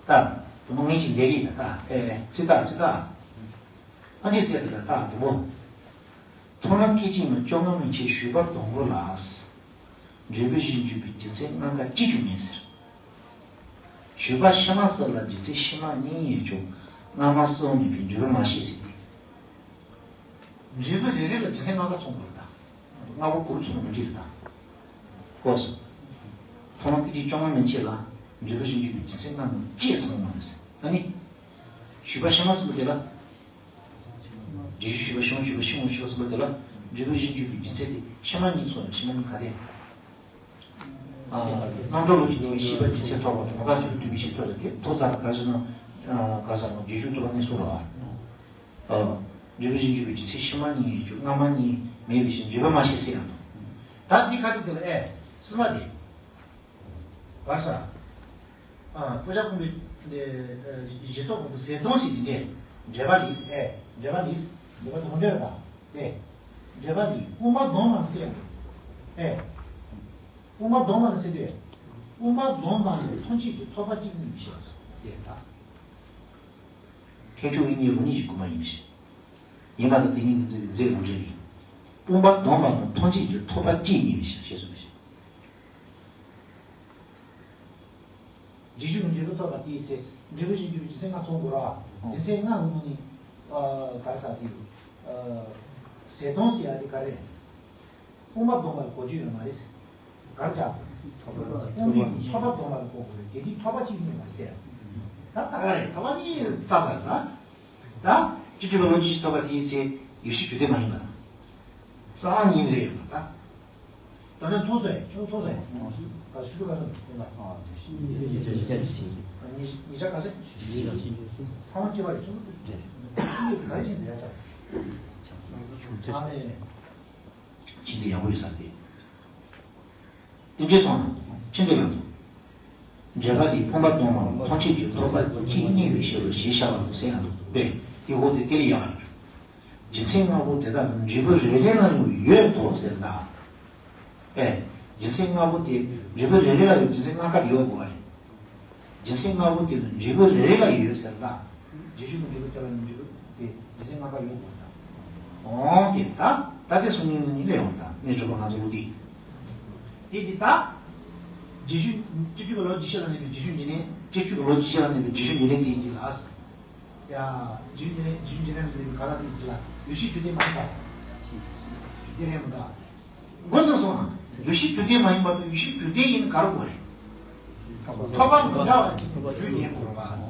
ད་དུ་མོ་ངེད་ཀྱི་ལས་རིགས་ད་ད་ཨེ་ཚིག་ད་ཚིག་ད། ཨ་ནི་ཟེར་ད་ད་དུ་མོ། མཐོང་ལམ་སྐད་ཅིག་མ་བཅོ་ལྔ་མན་ཆད་ཞུས་པ་སྡོང་པོ་ལ། འབྲས་བུ་བཞི་འཇུག་པའི་རྒྱུ་མཚན་ལྔ་ཀ་ཅི་བྱུང་མིན་ཟེར། ཞུས་པ་ཕྱི་མ་གསུམ་ལ་རྒྱུ་མཚན་ཕྱི་མ་གཉིས་ཡོད་ཀྱང་སྔ་མ་གསུམ་མེད་པས་འབྲས་བུ་མ་ཤེས་ཟེར་ཏེ། འབྲས་བུ་རེ་རེ་ལ་རྒྱུ་མཚན་ལྔ་ཀ་ཚང་དགོས་རེད་ད། ལྔ་པོ་གུ་རུ་ཚང་མ་འདྲི་རེད་ད། ཧོ་སོ། མཐོང་ལམ་སྐད་ཅིག་བཅོ་ལྔ་མན་ཆད་ལ་འབྲས་བུ་བཞི་འཇུག་པའི་རྒྱུ་མཚན་ལྔ་ནང་ཅི་ཚང་མ་རེད་ཟེར། ཨ་ནི། ཞུས་པ་ཕྱི་མ་གསུམ་པོ་དེ་ལ། རྗེས་ཤུལ་ཞུས་པ་ཕྱི་མ་ཞུས་པ་ཕྱི་མ་ཞུས་པ་གསུམ་པོ་དེ་ལ་འབྲས་བུ་བཞི་འཇུག་པའི་རྒྱུ་མཚན་དེ་ཕྱི་མ་གཉིས་ཚང་བའི་ཕྱི་མ་གཉིས་ག་དེ། རྣམ་གྲངས་ལུགས་ཀྱི་གནས་མིན་ཤེས་པ་རྒྱུ་མཚན་ཐོབ་པ་དང་ཐོག་མཐའ་སྤྱི་རུ་བསྟུན་པའི་ཕྱིར་ཐོབ་པ་དེ་ཐོག་ཚར་ག་ཞིག་ན་ག་ས་ན་རྗེས་འཇུག་ཐོབ་པ་གནས་སོ་ལ། འབྲས་བུ་བཞི་འཇུག་པའི་རྒྱུ་མཚན་ཕྱི་མ་གཉིས་ཡོད་ཀྱང་སྔ་མ་གཉིས་མེད་པའི་ཕྱིར་འབྲས་བུ་མ་ཤེས་ཟེར་ཡང་དང་། ད་འདི་ག་རེ་དེ་ལ་ཨེ་སྲིད་པ་དེ། བར་ས། ཨ་ཕོ་བྱ་ཕུང་པོའི་འདི་ཨ་གཞི་ཐོག་གོང་དུ་ཟད་ལྡང་ཟེར་ནས་འདི་འབྲེལ་པ་ལས་ཨེ་འབྲེལ་པ་ལས་འབྲེལ་པ་དང་འབྲེལ་བ་དང་ཨེ་འབྲེལ་པ་ལས་དབུ་མ་ལྡང་མ་ཟེར་ཡང་ཨེ་དབུ་མ་ལྡང་མ་ཟེར་དུས་དབུ་མ་ལྡང་མ་ནི་མཐོང་བྱེད་ཀྱི་ཐོབ་པ་གཅིག་ཉིད་ཞེས་སོ་དེ་ལྟ། ཁྱད་ཆོས་དབྱིག་གཉེན་རང་ཉིད་ཀྱི་དབུ་མ་ཡིན་ཞེས། ཡིན་པ་ལ་དེ་ཉིད་ཀྱི་མཛད་པའི་མཛད་རང་འགྲེལ་ཡིན། དབུ་མ་ལྡང་མ་ནི་མཐོང་བྱེད་ཀྱི་ཐོབ་པ་གཅིག་ཉིད་ཡིན་ཞེས་ཞེས་སོ་ཞེས། རྗེས་ཤུལ་འབྲས་བུ་ཐོབ་པ་དེའི་ཚེ་འབྲས་བུ་བཞི་འཇུག་པའི་རྒྱུ་མཚན་ལྔ་ཚང་དགོས་ར། རྒྱུ་མཚན་ལྔ་ངོ་ནི་ག་རེ་ཟེར་དེ་ཟད་ལྡང་ཟེར་ཡ་དེ་ག་རེ། དབུ་མ་ལྡང་བ་ལ་གོ་རྒྱུ་ཡོད་མ་རེད། གར་བྱ། དབུ་མའི་ཐོབ་པ་ལྡང་བ་ལ་གོ་དགོས་རེད་དེ་དེའི་ཐོབ་པ་གཅིག་ཉིད་མ་ཟད། ད་ད་ག་རེད་ཐོབ་པ་གཉིས་རྩ་ཟེར་ད། ད་སྤྱི་སྤྱོད་པ་ལོ་རྒྱུས་ཐོབ་པ་དེའི་ཚེ་ཡུལ་ཤེས་རྒྱུ་དེ་མ་ཡིན་པ། རྩ་བ་ཉིད་རེད་ཡོད་པ་ད། ད་ནི་མཐོང་སོང་ཁྱོད་མཐོང་སོང་། ད་ཞུ་རྒྱུ་ག་ཚོད་མཐོང་ད། ཉིས་ཉིས་ཆ་ག་ཚོད། ཉིས་ཆ་ག་ཚོད། ཚང་མ་གཅིག་པ་རེད་ཁྱོད་མཐོང་ད། ག་རེ་བྱས་ནས་ཡ་ད། ཨ་ནི། ཕྱིན་ཅི་ཡང་པོ་ཡོད་ས་སྟེ། ཏིང་ཅེ་སོང་ན་ཕྱིན་ཏེ་ལ་འདུག་འབྲེལ་པ་འདི་ཕུང་པོ་ལྡང་མ་ལ་མཐོང་བྱེད་ཀྱི་ཐོབ་པ་གཅིག་རྙེད་པའི་ཕྱིར་རོ་ཞེས་བྱ་བ་དང་ཟེར་ཡང་འདུག་པས་དེ་འོག་ཏུ་དེ་ལ་ཡང་ཡོད། རྒྱུ་མཚན་ལྔ་པོ་དེ་དག་ནི་འབྲས་བུ་རེ་རེ་ལ་ཡང་ཡོད་དོ་ཟེར་ད། ཨེ། རྒྱུ་མཚན་ལྔ་པོ་དེ་འབྲས་བུ་རེ་རེ་ལ་ཡོད་རྒྱུ་མཚན་ལྔ་ཀ་དེ་ཡོད་དགོས་པ་རེད། རྒྱུ་མཚན་ལྔ་པོ་དེ་ནི་འབྲས་བུ་རེ་རེ་ལ་ཡོད་ཟེར་ད། རྗེས་ཤུལ་གྱི་འབྲས་བུ་དེ་ལ་ནི་འབྲས་བུ་དེ་རྒྱུ་མཚན་ལྔ་ཀ་ཡོད་དགོས་ད། འོང་དེ་ད་ད་དེ་གསུང་ཉིན་ནི་ལས་འོང་ད་གནས་གྲུབ་པ་ང་ཚོ་ལུགས་དེ། དེ་དེ་ད། རྗེས་ཤུལ་སྤྱི་སྤྱོད་ཀྱི་ལོ་རྒྱུས་ཤེས་ལ་གནས་པའི་རྗེས་ཤུལ་ཉིན་ནས་སྤྱི་སྤྱོད་ཀྱི་ལོ་རྒྱུས་ཤེས་ལ་གནས་པའི་རྗེས་ཤུལ་ཉིན་ནས་དེ་ཡིན་གྱི་ལ། ཡ། རྗེས་ཤུལ་ཉིན་ནས་རྗེས་ཤུལ་ཉིན་ནས་ག་ལ་དེ་ཡིན་གྱི་ལ་ཡུལ་ཤེས་རྒྱུ་དེ་མ་ཡིན་པ། དེ་རེད་མི་འདུག་མགོ་ཚོས་སོང་ང་། ཡུལ་ཤེས་རྒྱུ་དེ་མ་ཡིན་པ་དང་ཡུལ་ཤེས་རྒྱུ་དེ་ཡིན་ག་རུ་གོ་རེད། ཐོབ་པ་མི་འདྲ་བ་གཅིག་ཏུ་བརྗོད་ཉན་དགོས་རེད་པ།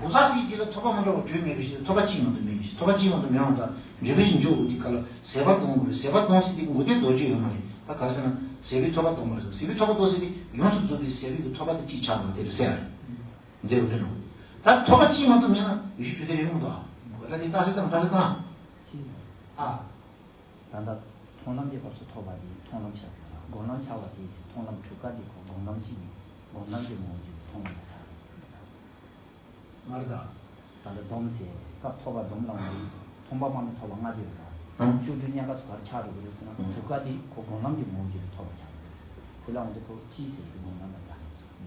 གོ་ས་དེའི་རྗེས་ལ་ཐོབ་པ་མི་འདྲ་བ་བརྗོད་མེད་པའི་ཕྱིར་ཐོབ་པ་གཅིག་མ་གཏོགས་མེད་པའི་ཕྱིར་ཐོབ་པ་གཅིག་མ་གཏོགས་མེད་པ་དང་འབྲས་བུ་བཞི་འཇོག་དགོས་དེ་ག་ལ་ཟད་པ་གཏོང་དགོས་རེད་ཟད་པ་གཏོང་སྲིད་དེ་མགོ་དེ་རྡོ་རྗེ་ཡོད་མ་རེད་ད་ག་རེ་ཟེར་ན་ཟད་པའི་ཐོབ་པ་གཏོང་མ་རེད་ཟད་པའི་ཐོབ་པ་གཏོང་སྲིད་དེ་ཡོངས་སུ་རྫོགས་པའི་ཟད་པའི་གི་ཐོབ་པ་དེ་གཅིག་ཆགས་པ་དེ་རེད་ཟེར་ཡ་རེད། མཛད་རུ་འདོན་རུང་། ད་ཐོབ་པ་གཅིག་མ་གཏོགས་མེད་ན་ཡུལ་ཤེས་རྒྱུ་དེ་རེད་མི་འདུག་ཨ། གོ་ད་དེ་ལྟ་ཟེར་དང་ལྟ་ཟེར་དང་། ཨ། ད་ལྟ་མཐོང་ལམ་གྱི་སྐབས་སུ་ཐོབ་པ་དེ་མཐོང་ལམ་ཆགས་ཡོད་ལ་སྒོམ་ལམ་ཆགས་པ་དེའི་ཚེ་མཐོང་ལམ་དྲུག་ཀ་དེ་ཁོ་སྒོམ་ལམ་གཅིག་ཡིན་སྒོམ་ལམ་གྱི་ངོ་བོ་ཅིག་མཐོང་ལམ་ལ་ཆགས་ཡོད། ང་རེད་ད། ད་ལྟ་སྡོམ་ཟེར་སྐབས་ཐོབ་པ་སྡོམ་ལ་ངོ་བོ་མཐོང་བ་མ་ནི་ཐོབ་པ་ལྔ་དེ་ཡོད་ལ་ཨང་བཅུ་དྲུག་མཉམ་པ་སུ་གར་ཆགས་འགྲོ་གི་རེད་ཟེར་ན་ཨང་དྲུག་ཀ་དེ་ཁོ་སྒོམ་ལམ་གྱི་ངོ་བོ་ཅིག་ལ་ཐོབ་པ་ཆགས་ཡོད། དེ་ལ་འོང་དུས་ཁོ་ཅི་ཟེར་གྱི་སྒོམ་ལམ་ལ་ཆགས་ཡོད།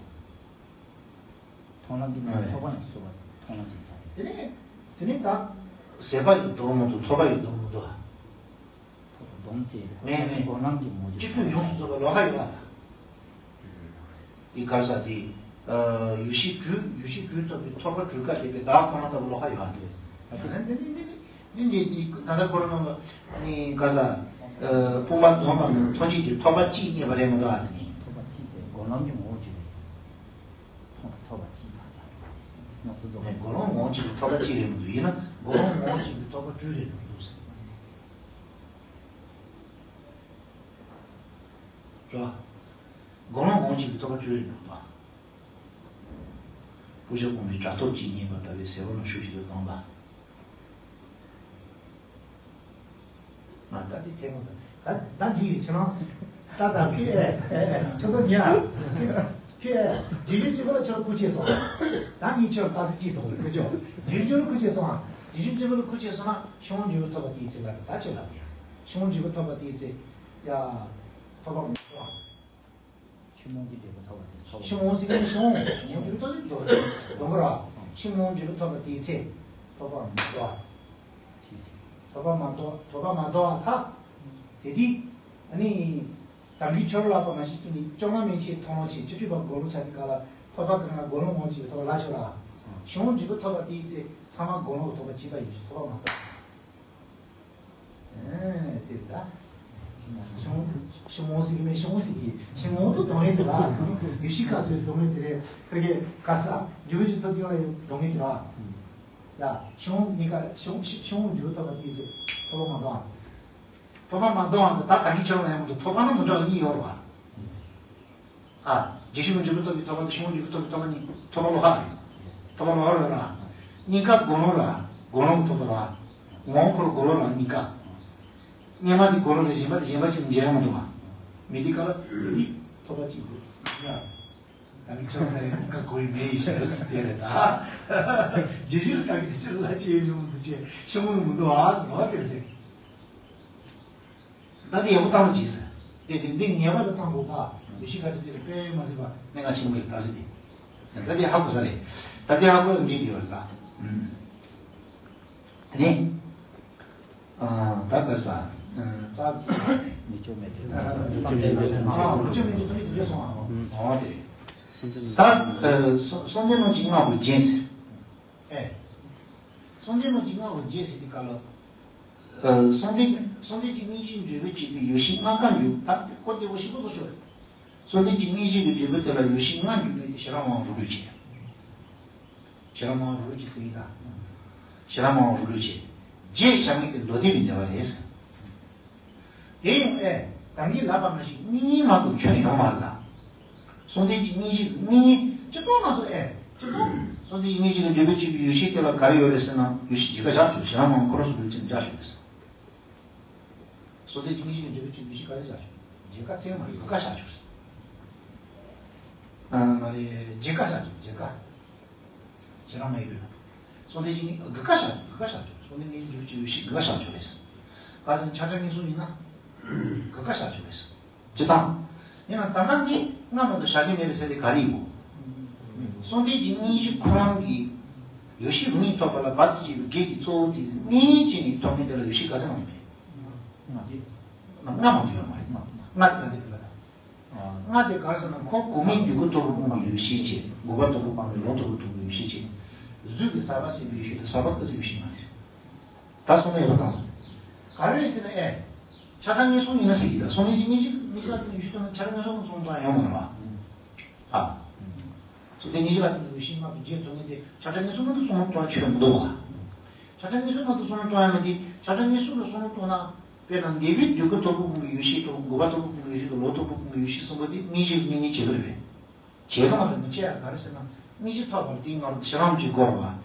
མཐོང་ལམ་གྱི་ནང་ཐོབ་པ་ཡང་སོ་སོ་བ་མཐོང་ལམ་ཞིག་ཆགས་ཡོད། དེ་ནས་དེ་ནས་ད། ཟད་པ་ཡི་སྡོམ་མི་འདུག་ཐོབ་པ་ཡི་སྡོམ་མི་འདུག་ཐོབ་པ་སྡོམ་ཟེར་ཏེ་ཁོ་མེད་ཆ་མེད་སྒོམ་ལམ་གྱི་མོ་གཅིག་ཏུ་ཡོངས་སུ་རྫོགས་པ་ལོགས་ཀ་ཡོད་པ་དང་། དེ་ག་ས་དེ། ཡུལ་ཤེས་སྤྲུལ་ཡུལ་ཤེས་སྤྲུལ་ཐོབ་པའི་ཐོབ་པ་སྤྲུལ་སྐབས་དེ་པའི་བདག་ཁོ་ན་ལྟ་བུ་ལོགས་ཀ་ཡོད་པ་དེ་རེད། ད་ནི་འདི་ནི་འདི་ནི་འདི་ནི་ད་ལྟ་ཁོ་རང་ནང་ལ་ནི་ག་ས། དཔུང་པ་སྡོམ་པ་ནི་མཐོང་བྱེད་ཀྱི་ཐོབ་པ་གཅིག་རྙེད་པ་རེད་མི་འདུག་ཨ་དེ་ནི། ཐོབ་པ་གཅིག་ཟེར་སྒོ་ ལམ་གྱི་ངོ་བོ་གཅིག་རེད། མཐོང་ཐོབ་པ་གཅིག་དང་ཚང་། ཡང་སོ་སོ་ནས་དགོངས་ལོང་ངོ་བོ་གཅིག་གི་ཐོབ་པ་གཅིག་རེད་མི་འདུག་ཡིན་ན་དགོངས་ལོང་ངོ་བོ་གཅིག་གི་ཐོབ་པ་སྤྲོས་རེད་མི་འདུག་རེད་བ། དགོངས་ལོང་ངོ་བོ་གཅིག་གི་ཐོབ་པ་སྤྲོས་རེད་མི་འདུག་པ། དཔེ་ཆ་སྤོང་བའི་དྲ་ཐོག་གཅིག་རྙེད་པ་ལྟ་བུའི་ཟེར་བ་ལ་ཤུགས་ཤིག་ཏུ་གཏོང་པ། ང་ད་འདི་ཐེངས་མ་ད་ད་འདི་ཡི་ཕྱི་ནང་ད་ད་ཁྱེད་ཨེ་ཨེ་ཨེ་ཁྱོད་ཚོ་ཉན་ཨ། ཁྱེད་ཁྱེད་རྗེ་བཙུན་སྤྱི་བོ་ལ་ཁྱོད་ཁུ་ཆེ་སོང་། ད་ངས་ཁྱོད་ལ་ས་ཅིག་དང་ཁྱོད་ཆོ་རྗེ་བཙུན་སྤྱི་བོ་ལ་ཁུ་ཆེ་སོང་ཨ། རྗེ་བཙུན་སྤྱི་བོ་ལ་ཁུ་ཆེ་སོང་ན་ཤིང་འབྲས་བུ་ཐོབ་པ་དེའི་ཚེ་ལ་ད་ཁྱོད་ལ་དེ་ཡ་ཤིང་འབྲས་བུ་ཐོབ་པ་དེའི་ཚེ་ཡ་ཐོབ་པ་མི་ཐོབ་ཨ། ཆུ་མོ་གི་འབྲས་བུ་ཐོབ་པ་དེ་ཐོབ་པ། ཆུ་མོ་ཟེར་མཁན་ཆུ་མོ་ཆུ་མོ་འབྲས་བུ་ཐོབ་པ་དེ་སྡོང་པོ་ར། ཆུ་མོ་འབྲས་བུ་ཐོབ་པ་དེའི་ཚེ་ཐོབ་པ་མི་ཐོབ་ཨ། ཐོབ་པ་མ་ཐོབ་ཐོབ་པ་མ་ཐོབ་ཨ་ཐ། དེ་དུས་ཨ་ནི་དམ་པའི་ཆོས་ལ་བསླབ་པ་མ་ཤེས་ཀྱི་ནི་བཅོ་ལྔ་མན་ཆད་མཐོང་ལོང་བྱེད་བཅུ་དྲུག་པ་དགོངས་ལོང་བྱ་དེ་ག་ལ་ཐོབ་པ་གང་ག་དགོངས་ལོང་ངོ་བོ་གཅིག་ཐོབ་པ་ལ་ཆོག་ར། ཆུ་མོ་འབྲས་བུ་ཐོབ་པ་དེའི་ཚེ་ཚང་མ་དགོངས་ལོང་ཐོབ་པ་གཅིག་པ་ཡིན་ཞེས་ཐོབ་པ་མ་ཐོབ། ཨེ་དེ་རེད་ད། ཤིང་མོ་ཟིག་མེད་ཤིང་མོ་ཟིག་གི་ཤིང་མོ་དུ་གདོང་ལེན་དེ་ར། ཡེ་ཤེས་ཀ་སོའི་གདོང་ལེན་དེ་རེད། ཁ་གེ་ཀ་ས་འཇུ་བའི་ཆུ་ཚོད་ཡོང་ལ་ཡོད་གདོང་ལེན་དེ་ར། ཡ་ཤིང་མོ་གཉིས་ཀ་ཤིང་ཤིང་ཤིང་མོ་འཇུ་ཐོབ་པ་དེ་ཟེར་ཐོབ་པ་མ་གཏོགས། ཐོབ་པ་མ་གཏོགས་ད་ད་གི་ཆོག་ལ་ཡང་མ་གཏོགས་ཐོབ་པ་ནི་མི་འདྲ་བ་གཉིས་ཡོད་རེད་བ། ཨ། རྗེས་ཤུལ་མི་འཇུག་པའི་སྟོབས་ཀྱིས་ཐོབ་པ་དང་ཤུལ་མི་འཇུག་པའི་སྟོབས་ཀྱིས་ཐོབ་པ་གཉིས་ཐོབ་པ་ལོགས་ཀ་རེད། ཐོབ་པ་ལོགས་ཀ་རེད་ར། གཉིས་ཀ་དགོངས་ལོང་ར། དགོངས་ལོང་ཐོབ་པ་ར། ངོ་བོ་འཁོར་དགོངས་ལོང་ར་གཉིས་ཀ། སྔོན་མ་དེ་དགོངས་ལོང་རེད་གཞན་པ་དེ་གཞན་པ་ཅིག་མཇལ་ཡོང་མི་འདུག་ག་མི་དེ་ག་ལ་མི་དེ་ཐོབ་པ་གཅིག་འདུག་ཡ། ད་ནི་ཆོག་ནས་གཉིས་ཀ་གོ་ཡི་མེད་ཡི་ཞེས་ཟེར་དེ་རེད་ད། རྗེས་ཤུལ་ད་གི་ཕྱིར་ལ་ཅི་ཡོང་མི་འདུག་ཅེས་ཤོང་མི་འདུག་ཨ་ཟེར་བ་དེ་རེད། ད་དེ་ཡག་པོ་བཏང་རོགས་གྱིས་ཟེར། དེ་དེ་འདི་ངེས་པར་དུ་བཏང་དགོས་ད། ཡེ་ཤེས་ཁ་ཅིག་དེ་ལ་དཔེ་མ་སྲིད་པ་གནད་འགག་ཆེན་པོ་རེད་ད་ཟེར་ཏེ། ད་དེ་ཧ་གོ་ས་རེད། ད་དེ་ཧ་གོ་ཡོང་གི་ཡོད་རེད་ད། ཨུམ། དེ་ནས། ཨ། ད་ག་ས། ཨ། ཙག་ཙིག་མི་ཆོག་མེད་དེ། ཨ། མི་ཆོག་མེད་དེ་ཐམས་ཅད་མེད་དེ། ཨོ་དེ། ད་ཨ། སོ་སོང་ཙེ་ནོ་གཅིག་སྔགས་པོ་རྒྱན་ཟེར། ཨེ། སོང་ཙེ་ནོ་གཅིག་སྔགས་པོ་རྒྱན་ཟེར་དེ་ག་ལ། ཨ། སོང་ཙེ་སོང་ཙེ་གཅིག་སྙིང་རྗེའི་འབྲས་བུ་བྱེད་པའི་ཡེ་ཤེས་ལྔ་ཀ་འཇུག་ད་དེ་སྐོར་དེ་བོ་ཞིག་པོ་བཟོ་ཆོག་རེད། སོང་ཙེ་གཅིག་སྙིང་རྗེ་གི་འབྲས་བུ་དེ་ལ་ཡེ་ཤེས་ལྔ་འཇུག་པའི་དེ་ཤེས་རབ་མང་བ་རུ་ལུགས་བྱེད། ཤེས་རབ་མང་བ་རུ་ལུགས་བྱེད་ཟེར་གི་ད། ཤེས་རབ་མང་བ་རུ་ལུགས་བྱེད། རྗེས་བཞག་མི་དེ་མདོ་སྡེ་པའི་སྡེ་པ་རེད། དེ་ཡང་ཨེ། ད་གིན་ལབ་པ་མ་གཞི་གཉིས་མ་གཏོགས་ཁྱོན་ཡོད་མ་རེད་ད། སོང་ཙེ་གཅིག་སྙིང་རྗེ་གི་གཉིས་སྤྱི་ལྟོ་ང་ཚོ་ཨེ། སྤྱི་ལྟོ། སོང་ཙེ་གཅིག་སྙིང་རྗེ་གི་འབྲས་བུ་བྱེད་པའི་ཡེ་ཤེས་དེ་ལ་ག་རེ་ཡོད་རེད་ཟེར་ན་ཡེ་ཤེས་རྒྱལ་ཁ་བཞག་ཆོག་ཤེས་རབ་མང་བ་ཁོ་རང་སོ་སོའི་ཆེད་བཞག་ཆོག་རེད། སོ་སོའི་གཅིག་གཉིས་ཤིག་གི་འབྲས་བུ་གཅིག་ཡེ་ཤེས་ག་ཚད་བཞག་ཆོག་རྗེས་ཀ་ཚད་མ་རེད་ཀ་བཞག་ཆོག་རེད། ཨ་མ་རེད་རྗེས་ཀ་བཞག་ཆོག་རྗེས་ཀ། ཁྱེད་རང་མ་ཡིན་རེད། སོ་སོའི་གཅིག་གཉིས་དགུ་ཀ་བཞག་ཆོག་དགུ་ཀ་བཞག་ཆོག་སོ་སོའི་གཉིས་འབྲས་བུ་གཅིག་ཡེ་ཤེས་དགུ་ཀ་བཞག་ཆོག་རེད། ག་ཚད་ཆ་ཕྲ་ངེས་གསུམ་ཡིན་ན། དགུ་ཀ་བཞག་ཆོག་རེད། སྤྱི་བཏང་། ཡིན་ན་ད་ལྟ་འདི་སྔ་མོ་དུ་བཞག་གི་མེད་རེད་ཟེར་ཏེ་ག་རེ་ཡིན་གོ། སོང་ཙེ་གཅིག་སྙིང་རྗེ་ཁོ་རང་གི་ཡེ་ཤེས་རུ་གཉིས་ཐོབ་པ་ལ་བར་དུ་གཅོད་པའི་གེགས་ཀྱི་གཙོ་བོ་དེ་ནི་གཉིས་གཅིག་ནི་ཐོབ་མིན་དེ་ལ་ཡེ་ཤེས་ག་ཚད་མང་མེད། ལྔ་མང་དུ་ཡོད་མ་རེད། ལྔ་དེ་ག་དེ་ལ་ད། ལྔ་དེ་ག་རེ་ཟེར་ན་འཁོར་དགུ་མིན་འདོད་དགུ་ཐོབ་པ་སྤངས་པའི་ཡེ་ཤེས་བྱས། འགོག་པ་ཐོབ་པ་སྤངས་པའི་ལོག་ཐོབ་པ་སྤངས་པའི་ཡེ་ཤེས་བྱས། གཟུགས་ཀྱི་ཟག་པ་ཟད་པའི་ཡེ་ཤེས་དང་ཟག་པ་ཀུན་ཟད་ཡེ་ཤེས་ལྔ་དེ། ད་གསུང་ན་ཡག་པོ་དང་། ག་རེ་རེད་ཟེར་ན་ཨེ། ཆ་ཕྲ་ངེས་གསུམ་ཡིན་ན་ཟེར་གྱི་ད་སོང་ཙེ་གཅིག་སྙིང་རྗེ་གཉིས་ཀ་ལ་བརྟེན་ནས་ཡེ་ཤེས་ཐོབ་ན་ཆ་ཕྲ་ངེས་གསུམ་ལ་གསུང་སྟངས་ཡོང་མ་རེད་བ། ཨ། སོང་ཙེ་གཉིས་ཀ་ལ་བརྟེན་ནས་ཡེ་ཤེས་ལྔ་དང་རྗེས་ཐོབ་ངེས་དེ་ཆ་ཕྲ་ངེས་གསུམ་ལ་གསུང་སྟངས་ཆོས་མི་འདུག་བ། ཆ་ཕྲ་ངེས་གསུམ་ལ་གསུང་སྟངས་ཡང་མ་དེ་ཆ་ཕྲ་ངེས་གསུམ་ལ་གསུང་སྟངས་ན་དཔེར་ན་འདས་པའི་དུས་ཀྱི་ཐོབ་པ་སྤངས་པའི་ཡེ་ཤེས་དང་འགོག་པ་ཐོབ་པ་སྤངས་པའི་ཡེ་ཤེས་དང་ལོག་ཐོབ་པ་སྤངས་པའི་ཡེ་ཤེས་གསུམ་པོ་དེ་གཉིས་གཅིག་གཉིས་གཉིས་བྱེད་ལ་རེད། བྱེད་ལ་མ་རེད་མི་བྱེད་ཡ་ག་རེ་ཟེར་ན་སྙིང་རྗེ་ཐོབ་པར་དེའི་སྔ་རོལ་ཤེས་རབ་གཅིག་དགོས་རེད་བ།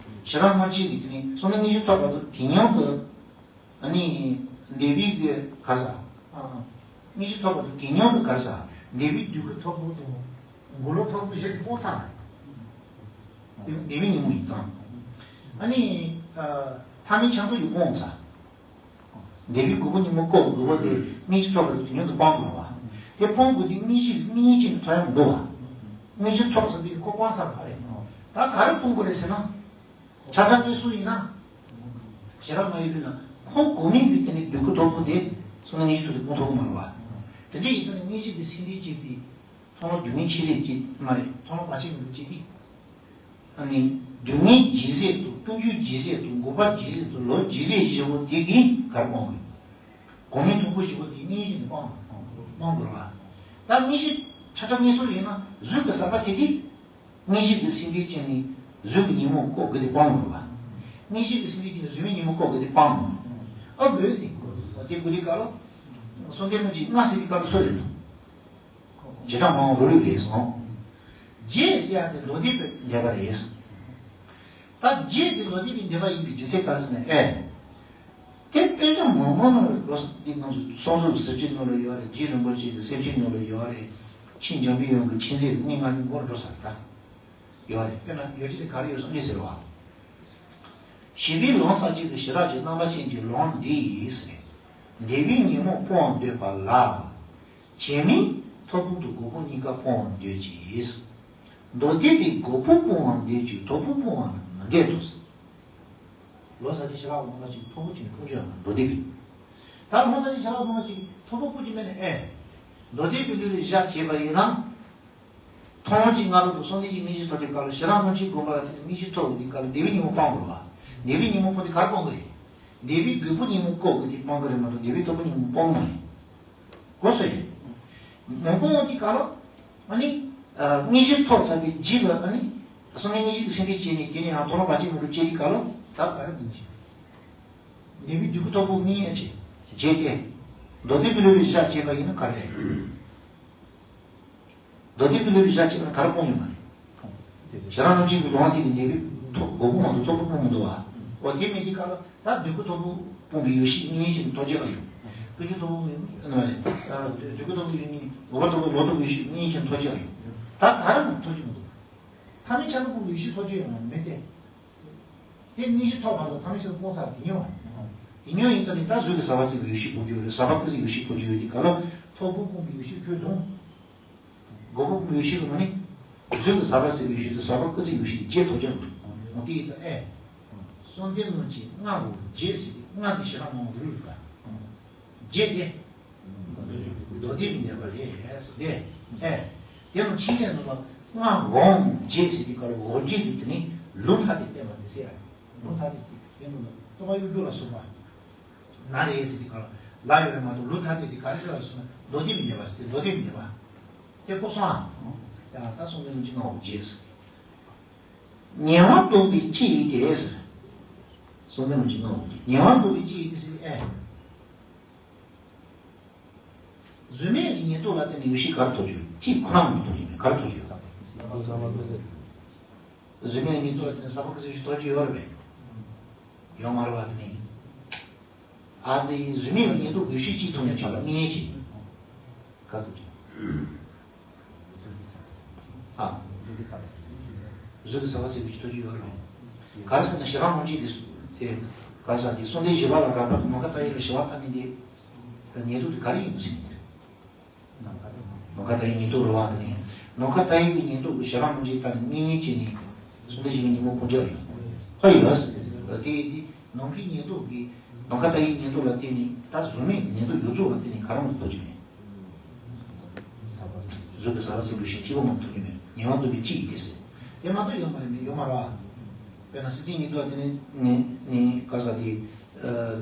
ཤེས་རབ་མ་གཅིག་གིས་དེ་ནི་སོང་ཙེ་སྙིང་རྗེ་ཐོབ་པ་དང་དེ་མཉམ་དུ། ཨ་ནི། འདས་པའི་གི་ག་ས། ཨ། སྙིང་རྗེ་ཐོབ་པ་དང་དེ་མཉམ་དུ་ག་རེ་ཟ། འདས་པའི་དུས་ཀྱི་ཐོབ་པ་དང་། འགོག་ལོག་ཐོབ་པ་ཞིག་སྤོང་ཚར། འདས་པའི་ཉིན་མོ་ཡིན་ཙང་། ཨ་ནི། ཨ། ཐ་མའི་ཆ་མཐུན་ཡོད་སྤོང་ཚར། འདས་པའི་དགུ་པོ་ཉིན་མོ་ལྐོག་དགུ་པོ་དེ་སྙིང་རྗེ་ཐོབ་པ་དང་དེ་མཉམ་དུ་སྤང་དགོས་པ། དེ་སྤོང་དགོས་དེ་སྙིང་རྗེ་སྙིང་རྗེ་ཅན་དུ་ཐོབ་ཡ་མི་འདུག་བ། སྙིང་རྗེ་ཐོབ་ཟིན་དུས་ཁོ་སྤང་ཚར་བ་རེད། ད་ག་རེ་སྤོང་དགོས་རེད་ཟེར་ན། ཆ་ཚང་གཉིས་སུ་ཡིན་ན། ཞེ་དྲག་མ་ཡིན་པས་ན་ཁོ་གོ་མིང་གི་དེ་ནི་འདོད་དགུ་ཐོབ་པོ་དེ་སོང་ན་སྙིང་རྗེ་ཐོབ་དེ་སྤོང་ཐུབ་ཀྱི་མ་རེད་བ། དེ་འདྲ་ཡིན་ཙང་ནི་སྙིང་རྗེ་དེ་སེམས་སྡེ་བྱེད་པའི་མཐོང་ལོང་སྡུག་བསྔལ་ཆེ་ཟད་ཀྱི་མ་རེད་མཐོང་ལོང་བར་ཆད་མི་འདུག་ཅེས་ཏེ། ཨ་ནི་སྡུག་བསྔལ་ཇི་ཟད་དུ་ཀུན་འབྱུང་ཇི་ཟད་དུ་འགོག་པ་ཇི་ཟད་དུ་ལོག་ཇི་ཟད་བཞི་པོ་དེ་གིས་གར་སྤོང་དགོས། གོ་མིང་དང་པོ་བཞི་པོ་དེ་སྙིང་རྗེ་ནི་སྤང་སྤང་དགོས་རེད་བ། ད་སྙིང་རྗེ་ ཆ་ཆ་ངེས་སོ་ཡིན་ན་གཟུགས་ཀྱི་ཟག་པ་ཟེར་དེ། མངོན་ཤེས་ཀྱི་སེམས་ཀྱི་སྤྱན་ནི་གཟུགས་ཀྱི་ཉིན་མོ་བཀོག་དགོས་ཏེ་སྤང་མི་རུང་བ། མངོན་ཤེས་ཀྱི་སེམས་ཀྱི་སྤྱན་ནི་གཟུགས་མེད་ཉིན་མོ་བཀོག་དགོས་ཏེ་སྤང་མི་རུང་། ཨ་དགོས་ཟིན། དེ་དགོས་དེ་ག་ལོ། གསུང་དེ་མི་གཅིག་ལྔ་ཟེར་དེ་ག་ལོ་སོ་རེད་དོ། བྱེ་བྲག་སྨྲ་བ་རུ་རིགས་རེད་སོང་། རྗེས་ཟེར་ཡ་དེ་མདོ་སྡེ་པའི་འདས་པ་རེད། ད་རྗེས་དེ་མདོ་སྡེ་པའི་འདས་པ་ཡིན་པའི་རྒྱུ་མཚན་ག་རེ་ཟེར་ན་ཨེ། དེ་དཔེ་ཆ་མང་པོ་ནང་ལ་འགྲོ་ས་འདི་ང་ཚོ་སོང་ཟུར་ཟུར་གཅིག་ནང་ལ་ཡོད་རེད། རྗེ་རིན་པོ་ཆེ་གི་གསེར་ཁྲིའི་ནང་ལ་ཡོད་རེད། ཆེན་འཇམ་པའི་དབྱངས་ཀྱི་མཁྱེན་བརྩེ་གི་གནས་ལྔ་ནི་མགོར་འགྲོ་ས་ད་ཡོད་རེད། དཔེར་ན་ཡོད་ཅི་དེ་ག་རེ་ཡོད་སོང་ཨེ་ཟེར་བ། ཞི་བའི་ལུང་ཟེར་གཅིག་གི་ཞི་རག་གི་རྣམ་པ་ཅན་གྱི་ལུང་འདི་ཡིས་ཟེར། འདས་པའི་ཉིན་མོ་སྤོང་འདོད་པ་ལ། བྱེད་མིན་ཐོར་བུ་དང་སྒོ་ཕུགས་གཉིས་ཀ་སྤོང་འདོད་ཀྱིས། མདོ་སྡེ་པའི་སྒོ་ཕུགས་སྤོང་བ་འདོད་ཀྱི་ཐོར་བུ་སྤོང་བ་ནི་མི་འདོད་དོ། ལུང་ཟེར་གཅིག་ཞི་རག་གི་རྣམ་པ་ཅན་གྱི་ཐོར་བུ་ཅན་སྤོང་རྒྱུ་ཡང་མདོ་སྡེ་པའི། ད་ལུང་ཟེར་གཅིག་ཞི་རག་གི་རྣམ་པ་ཅན་གྱི་ཐོར་བུ་སྤོང་རྒྱུ་མེད་ན་ཨེ། མདོ་སྡེ་པའི་ལུགས་ལ་བཞག་བྱས་པ་ཡིན་ན། མཐོང་ལམ་གྱི་སྔ་རོལ་དུ་གསུང་ལམ་གྱི་མངོན་ཤེས་ཐོབ་དུས་སྐབས་ལ་ཞི་རག་སྣང་ཆའི་སྒོམ་པ་ལ་བརྟེན་ནས་མངོན་ཤེས་ཐོབ་དུས་སྐབས་ལ་འདས་པའི་ཉིན་མོ་སྤང་དགོས་རེད་བ། འདས་པའི་ཉིན་མོ་སྤོང་དུས་ག་རེ་སྤོང་གི་རེད། འདས་པའི་སྒོ་ཕུགས་ཉིན་མོ་བཀོག་དགོས་དེ་སྤང་གི་རེད་མ་གཏོགས་འདས་པའི་ཐོར་བུ་ཉིན་མོ་སྤོང་མ་རེད། གོ་སོང་ངས། མ་སྤོང་དུས་སྐབས་ལ། ཨ་ནི། མངོན་ཤེས་ཐོབ་ཚར་བའི་རྗེས་ལ་ཨ་ནི། གསུང་ལམ་མངོན་ཤེས་ཀྱི་སེམས་བསྐྱེད་བྱས་ནས་དེ་ནས་ཡང་ཐོག་མ་བ་ཅན་མི་འགྲོ་བྱས་དུས་སྐབས་ལ་ད་ག་རེ་མིན་ཅི། འདས་པའི་དུས་ཀྱི་ཐོར་བུ་མིན་ཡང་ཆེ། བྱས་ཏེ། མདོ་སྡེ་པའི་ལུགས་ལ་བཞག་བྱས་པ་ཡིན་ན་ག་རེ་རེད། མདོ་སྡེ་པའི་ལུགས་ལ་བཞག་བྱས་པ་ན་ག་རེ་སྤོང་ཡོད་མ་རེད། ཞེ་སྡང་རྣམ་བཅད་ཀྱི་ལུང་དེ་གི་འདས་པའི་ཐོག་སྒོ་ཕུགས་མ་གཏོགས་ཐོར་བུ་སྤོང་མི་འདུག་བ། འོ་དེ་མེད་དུས་སྐབས་ལ་ད་དུས་ཀྱི་ཐོར་བུ་སྤོང་བའི་ཡེ་ཤེས་མངོན་ཤེས་ཐོབ་བྱེད་ཡོད། ཀུན་འབྱུང་ཐོར་བུ་མིན་ནམ་རེད། དུས་ཀྱི་ཐོར་བུ་ཡོད་ནི་འོ་བ་ཐོར་བུ་ལོག་རྟོག་གི་ཡེ་ཤེས་མངོན་ཤེས་ཐོབ་བྱེད་ཡོད། ད་ག་རེ་མ་ཐོབ་བྱེད་མི་འདུག་ཐ་མལ་ཆ་ལུགས་སྤོང་བའི་ཡེ་ཤེས་ཐོབ་བྱེད་ཡོད་མ་མེད་དེ། དེ་མངོན་ཤེས་ཐོབ་མ་གཏོགས་ཐ་མལ་ཆ་ལུགས་སྤོང་ཚར་དེ་ཉོ། དེ་ཉོ་ཡིན་ཙང་ནི་ད་གཟུགས་ཀྱི་ཟག་པ་ཟད་པའི་ཡེ་ཤེས་སྤོང་རྒྱུ་ཡོད་རེད། ཟག་པ་ཀུན་ཟད་ཡེ་ཤེས་སྤོང་རྒྱུ་ཡོད་དུས་སྐབས་ལ་ཐོར་བུ་སྤོང་བའི་ཡེ་ཤེས་ཁྱོད་དང་། སྒོ་ཕུགས་སྤོང་བའི་ཡེ་ཤེས་ལ་མ་ནི། གཟུགས་ཀྱི་ཟག་པ་ཟད་པའི་ཡེ་ཤེས་དང་ཟག་པ་ཀུན་ཟད་ཡེ་ཤེས་ཀྱི་རྗེས་ཐོབ་ཀྱང་འདུག་འོ་དེ་ཡིན་ཙང་ཨེ། གསུང་དེ་ལུང་གཅིག་ལྔ་བོ་རྗེས་ཟེར་ཏེ་ལྔ་དེ་ཞེ་དྲག་མང་རུ་རུ་རུ། རྗེས་དེ། མདོ་སྡེ་པའི་འདས་པ་རེད་ཟེར་ཏེ། ཨེ། དེ་ལ་ཕྱི་ནས་ནང་ལ་ལྔ་འོང་རྗེས་ཟེར་ཏེ་ག་ལ་འོ་རྗེས་ཀྱི་དེ་ནི་ལུང་ཐ་དད་བསྟན་པ་དེ་ཟེར་ཡ་རེད། ལུང་ཐ་དད་དེ་དེ་ནང་ལ་རྩོམ་པ་གཡུ་འབྲུག་ལ་སོགས་པ། ན་རེ་ཟེར་ཏེ་ག་ལ་ལ་ཡོད་རེད་མ་གཏོགས་ལུང་ཐ་དད་དེ་ག་རེ་ཟེར་ལ་སོང་ན་མདོ་སྡེ་པའི་འདས་པ་ཟེར་ཏེ་མདོ་སྡེ་པའི་འདས་པ། དེ་གོ་སོང་ཨ། ཡང་ད་གསུང་དེ་ལུང་གཅིག་ལྔ་འོང་རྗེས་ཟེར། ཉེ་བར་འདུག་པའི་སྤྱི་ཡི་སྟེ་ཟེར། གསུང་དོན་ལ་ཅི་ནོ། ཉེ་བར་འདུག་པའི་སྤྱི་ཡི་སྟེ་ཟེར་ཨེ། གཟུགས་མེད་ཀྱི་ཉེར་བསྡོགས་ལ་བརྟེན་ནས་ཡེ་ཤེས་ག་རེ་ཐོབ་ཀྱི་ཡོད། སྤྱི་ཁོ་རང་མི་ཐོབ་ཀྱི་མེད། ག་རེ་ཐོབ་ཀྱི་ཡོད། གཟུགས་མེད་ཀྱི་ཉེར་བསྡོགས་ལ་བརྟེན་ནས་ཟག་པ་ཀུན་ཟད་ཡེ་ཤེས་ཐོབ་ཀྱི་ཡོད་རེད་པས། ཡོད་མ་རེད་པ་དེ་ནི། ཨ་ཙི་ཡིས་གཟུགས་མེད་ཀྱི་ཉེར་བསྡོགས་ཀྱི་ཡེ་ཤེས་གཅིག་ཐོབ་ནས་ཆོག་ལ་དམིགས་ཡུལ་གཅིག་ག་ཐུབ་ཀྱི། ཨ། གཟུགས་ཀྱི་ཟག་པ་ཟད་པའི་ཡེ་ཤེས་ཐོབ་ཀྱི་ཡོད་རེད། ག་རེ་ཟེར་ན་ཞེ་སྡང་རྣམ་བཅད་དེ་དེ་ག་རེ་ཟེར་དེ་གསུང་དེ་བཞི་པ་ལ་རགས་པ་དང་ནམ་མཁའ་ལྟ་བའི་ལ་ཞི་བ་ལྟ་མིན་ཏེ། ཉེར་བསྡོགས་དེ་ག་རེ་ཡིན་ཟེར་ནས། ནམ་མཁའ་ལྟ་བའི་ཉེར་བསྡོགས་རེད་པ་དེ་ནི། ནམ་མཁའ་ལྟ་བའི་ཉེར་བསྡོགས་ཀྱི་ཞེ་སྡང་རྣམ་བཅད་ལྟ་ནས་དམིགས་ཡུལ་གཅིག་ནི། གསུང་དེ་བཞི་པའི་ཉིན་མོ་སྤོང་རྒྱུ་ཡིན། ཧ་ཡོད། དེ་ཡིན་དུས་ནམ་མཁའི་ཉེར་བསྡོགས་ཀྱི་ནམ་མཁའ་ལྟ་བའི་ཉེར་བསྡོགས་ལ་བརྟེན་ནས་ད་གཟུགས་མེད་ཉེར་བསྡོགས་ཡོངས་རྫོགས་ལ་བརྟེན་ནས་ག་རེ་མ་ཐོབ་ཀྱི་མེད། གཟུགས་ཀྱི་ཟག་པ་ཟད་པའི་ཡེ་ཤེས་གཅིག་པོ་མ་ཐོབ་ཀྱི་མེད། ཉེ་བར་འདུག་པའི་སྤྱི་ཡི་སྟེ་ཟེར། དེ་མ་གཏོགས་ཡོད་མ་རེད་མེད་ཡོད་མ་རེད་པ། དཔེར་ན་སེམས་ཅན་ཉེར་བསྡོགས་ལ་བརྟེན་ནས་ནི་ནི་ག་རེ་ཟེར་དེ།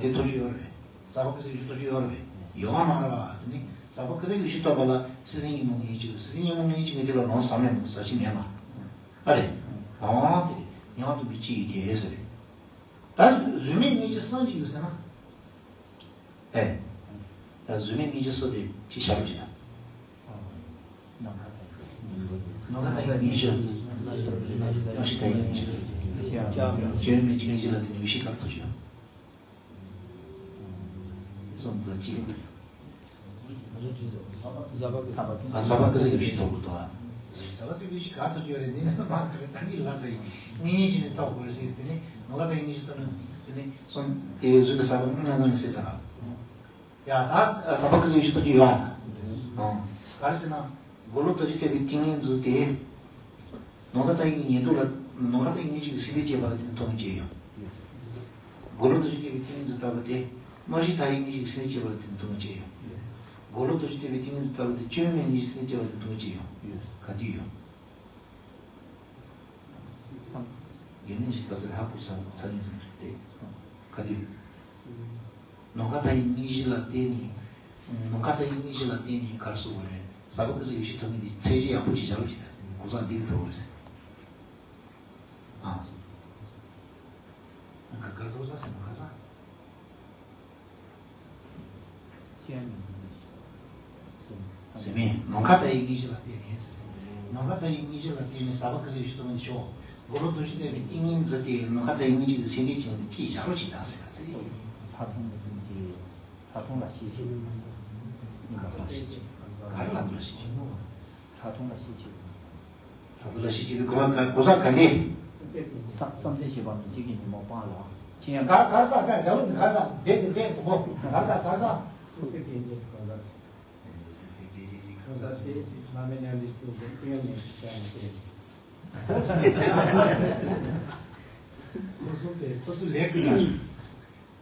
དེ་ཐོབ་ཀྱི་ཡོད་རེད། ཟག་པ་ཀུན་ཟད་ཡེ་ཤེས་ཐོབ་ཀྱི་ཡོད་རེད་པས། ཡོད་མ་རེད་པ་དེ་ནི་ཟག་པ་ཀུན་ཟད་ཡེ་ཤེས་ཐོབ་པ་ལ་སེམས་ཅན་ཉོན་མོངས་ངེས་ཅན་གཅིག་སེམས་ཅན་ཉོན་མོངས་ངེས་ཅན་གཅིག་གི་དེ་ལ་ལོང་ཟབ་མེད་མོ་ཟབ་ཅིག་མེད་པ། ཨ་རེད། ཨང་དེ་རེད། ཉེ་བར་འདུག་པའི་སྤྱི་ཡི་སྟེ་ཟེར་རེད། ད་གཟུགས་མེད་མངོན་ཤེས་གསུམ་ཅིག་ཡོད་ཟེར་ན། ཨེ། ད་གཟུགས་མེད་མངོན་ཤེས་གསུམ་དེ་ཅི་བྱ་རུ་བྱེད་ན། ནམ་མཁའ་ལྟ་བའི་མངོན་ཤེས། རྣམ་ཤེས་ལྟ་བའི་མངོན་ཤེས། བཅོས་མིན་གྱི་མངོན་ཤེས་ལ་བརྟེན་ནས་ཡེ་ཤེས་ག་རེ་ཐོབ་ཀྱི་ཡོད། སོང་ཙང་ཅི་ལ་ཐོབ་ཀྱི་ཡོད། ཟག་པ་ཀུན་ཟད་ཡེ་ཤེས་ཐོབ་དགོས་འདུག་ཨ། ཟག་པ་ཀུན་ཟད་ཡེ་ཤེས་ག་རེ་ཐོབ་ཀྱི་ཡོད་རེད་འདི་ནི་མ་གི་རེད་ད་གི་ལ་ཟེར་ཡིན་ངེས་ཤེས་ནི་ཐོབ་དགོས་རེད་ཟེར་དེ་ནི་ནམ་མཁའ་ལྟ་བའི་མངོན་ཤེས་ཐོབ་ན་དེ་ནི་སོང་དེ་གཟུགས་ཀྱི་ཟག་པ་ཀུན་ཟད་ཟེར་ཚར། ཡ་ད་ཟག་པ་ཀུན་ཟད་ཡེ་ཤེས་ཐོབ་ཀྱི་ཡོད་ཨ། ཨང་། ག་རེ་ཟེར་ན། དགུང་ལོ་དུ་ཞིག་བསྡད་པའི་ཏིང་ངེ་འཛིན་དེ། ནམ་མཁའ་ལྟ་བའི་ཉེར་བསྡོགས་ལ་ནམ་མཁའ་ལྟ་བའི་མངོན་ཤེས་ཀྱི་སེམས་བསྐྱེད་བྱས་པ་ལ་བརྟེན་ནས་ཐོབ་ཀྱི་ཡོད། དགུང་ལོ་དུ་ཞིག་བསྡད་པའི་ཏིང་ངེ་འཛིན་ལྟ་བུ་དེ། རྣམ་ཤེས་ལྟ་བའི་མངོན་ཤེས་ཀྱི་སེམས་བསྐྱེད་བྱས་པ་ལ་བརྟེན་ནས་ཐོབ་ཀྱི་ཡོད། དགུང་ལོ་དུ་ཞིག་བསྡད་པའི་ཏིང་ངེ་འཛིན་ལྟ་བུ་དེ་བཅོས་མིན་མངོན་ཤེས་སེམས་བསྐྱེད་བྱས་པ་ལ་བརྟེན་ཐོབ་ཀྱི་ཡོད། ག་དུས་ཡོད། དགེ་འདུན་ཞིག་ལྟ་ས་ལ་ཧ་གོ་ས་ཚ་ངེས་སོང་དེ། ག་དུས། ནམ་མཁའ་ལྟ་བའི་མངོན་ཤེས་ལ་བརྟེན་ནས། ནམ་མཁའ་ལྟ་བའི་མངོན་ཤེས་ལ་བརྟེན་ནས་ག་རེ་ཟེར་དགོས་རེད། ཟབ་པ་ཀུན་བཟང་ཡེ་ཤེས་ཐོབ་མཁན་གྱི་ཚད་གཞི་ཡག་པོ་ཅིག་བཞག་རོགས་བྱེད་དང་། གོ་ས་འདི་གི་ཐོབ་རེད་ཟེར། ཨ། ག་ག་ཐོབ་ས་ཟེར་ན་ག་ས། ཟེར་མིན་ནམ་མཁའ་ལྟ་བའི་དངོས་གཞི་ལ་བརྟེན་ནས་ཟེར། ནམ་མཁའ་ལྟ་བའི་དངོས་གཞི་ལ་བརྟེན་ནས་ཟབ་པ་ཀུན་བཟང་ཡེ་ཤེས་ཐོབ་མཁན་ཤོག་མགོན་པོ་རྡོ་རྗེ་ལྟ་བུའི་ཏིང་ངེ་འཛིན་དེ་ནམ་མཁའ་ལྟ་བའི་དངོས་གཞི་གི་སེམས་རྟེན་ཅན་དུ་ཅིག་བཞག་རོགས་བྱེད་དང་ཟེར་བ་ཚེ། ལྷག་མཐོང་ལ་ཤེས་བྱེད། ལྷག་མཐོང་ལ་ཤེས་བྱེད། ག་རེ་ལ་འདུག་ལ་ཤེས་བྱེད། ལྷག་མཐོང་ལ་ཤེས་བྱེད། ལྷག་མཐོང་ལ་ཤེས་བྱེད་པའི་གོ་བ་ག་གོ་ས་ག་ནས། བསམ་བསམ་གཏན་བཞི་པ་མི་མཇེད་ཀྱི་ཉོན་མོངས་སྤངས་ལ། ཅི་ཡང་ག་ག་ས་ག་རྒྱ་ལུགས་ནི་ག་ས་བསྡད་དེ་བསྡད་གོ་ག་ས་ག་ས། སེམས་ཅན་གང་ཟག་སེམས་ཅན་གང་ཟག་སེམས་ཅན་མ་མེད་ཉམས་ལེན་བྱེད་པའི་ཀུན་ནས་བྱ་མི་ཤེས། ཁོ་སུ་དེ་ཁོ་སུ་ལས་ཀུན་ལ།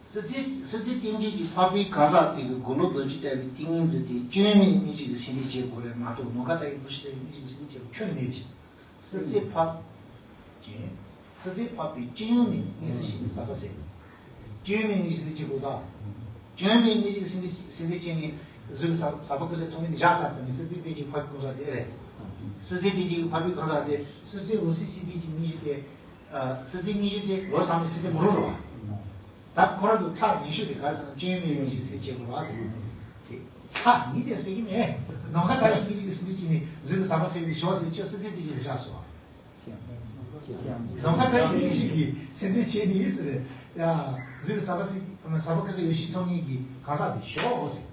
སྲིད་རྩེ་སྲིད་རྩེ་གཏན་བརྒྱད་ཀྱི་འཕགས་པའི་གང་ཟག་དེ་གི་མགོན་པོ་རྡོ་རྗེ་ལྟ་བུའི་ཏིང་ངེ་འཛིན་དེ་སྐྱོན་མེད་དངོས་གཞི་གི་སེམས་རྟེན་བྱེད་དགོས་རེད་མ་གཏོགས་ནམ་མཁའ་ལྟ་བུའི་དངོས་གཞི་ལྟ་བུའི་དངོས་གཞི་གི་སེམས་རྟེན་བྱེད་དགོས་ཁྱོན་ནས་མེད་པ་བཞིན། སྲིད་རྩེ་འཕགས། ཀྱེ། སྲིད་རྩེ་འཕགས་པའི་སྤྱི་ཡོངས་ནས་དངོས་སུ་ཤེས་ནས་ཟབ་པ་ཟེར། སྐྱོན་མེད་དངོས་གཞི་ལ་བྱེད་དགོས་དང་། སྐྱོན་མེད་དངོས་གཞི་སེམས་སེམས་སེམས་བྱས་ནས་གཟུགས་ཟབ་ཟབ་པ་ཀུན་བཟང་ཐོབ་མཁན་དེ་བཞག་ཚར་དང་ནི་སྲིད་རྩེ་གཏན་བརྒྱད་འཕགས་པའི་གང་ཟག་དེ་རེད། སྲིད་རྩེ་གཏན་བརྒྱད་འཕགས་པའི་གང་ཟག་དེ་སྲིད་རྩེ་འོད་གསལ་སྲིད་པའི་གི་དངོས་གཞི་དེ། ཨ། སྲིད་རྩེ་དངོས་གཞི་དེ་ལོ་གསར་མའི་སྲིད་རྩེ་མི་རུང་རུང་བ། ད་ཁོ་རང་དུ་ཐག་ཉེ་ཤོས་དེ་ག་རེ་ཟེར་ན་སྐྱོན་མེད་དངོས་གཞི་ཟེར་བྱེད་དགོས་པ་ཟེར། དེ་ཚ་ནི་དེ་ཟེར་གི་མེད། ནམ་མཁའ་ལྟ་བུའི་དངོས་གཞི་གི་སེམས་རྟེན་བྱས་ནས་གཟུགས་ལ་ཟབ་པ་ཟེར་ནས་ཞོག་ཟེར་ཁྱོད་སྲིད་རྩེ་གཏན་བརྒྱད་ལ་བཞག་སོང་། ནམ་མཁའ་ལྟ་བུའི་དངོས་གཞི་གི་སེམས་རྟེན་བྱས་ནས་ཟེར། ཡ། གཟུགས་ལ་ཟབ་པ་ཟེར་ཟབ་པ་ཀུན་བཟང་ཡེ་ཤེས་ཐོབ་མཁན་གྱི་གང་ཟག་དེ་ཞོག་ཟེར།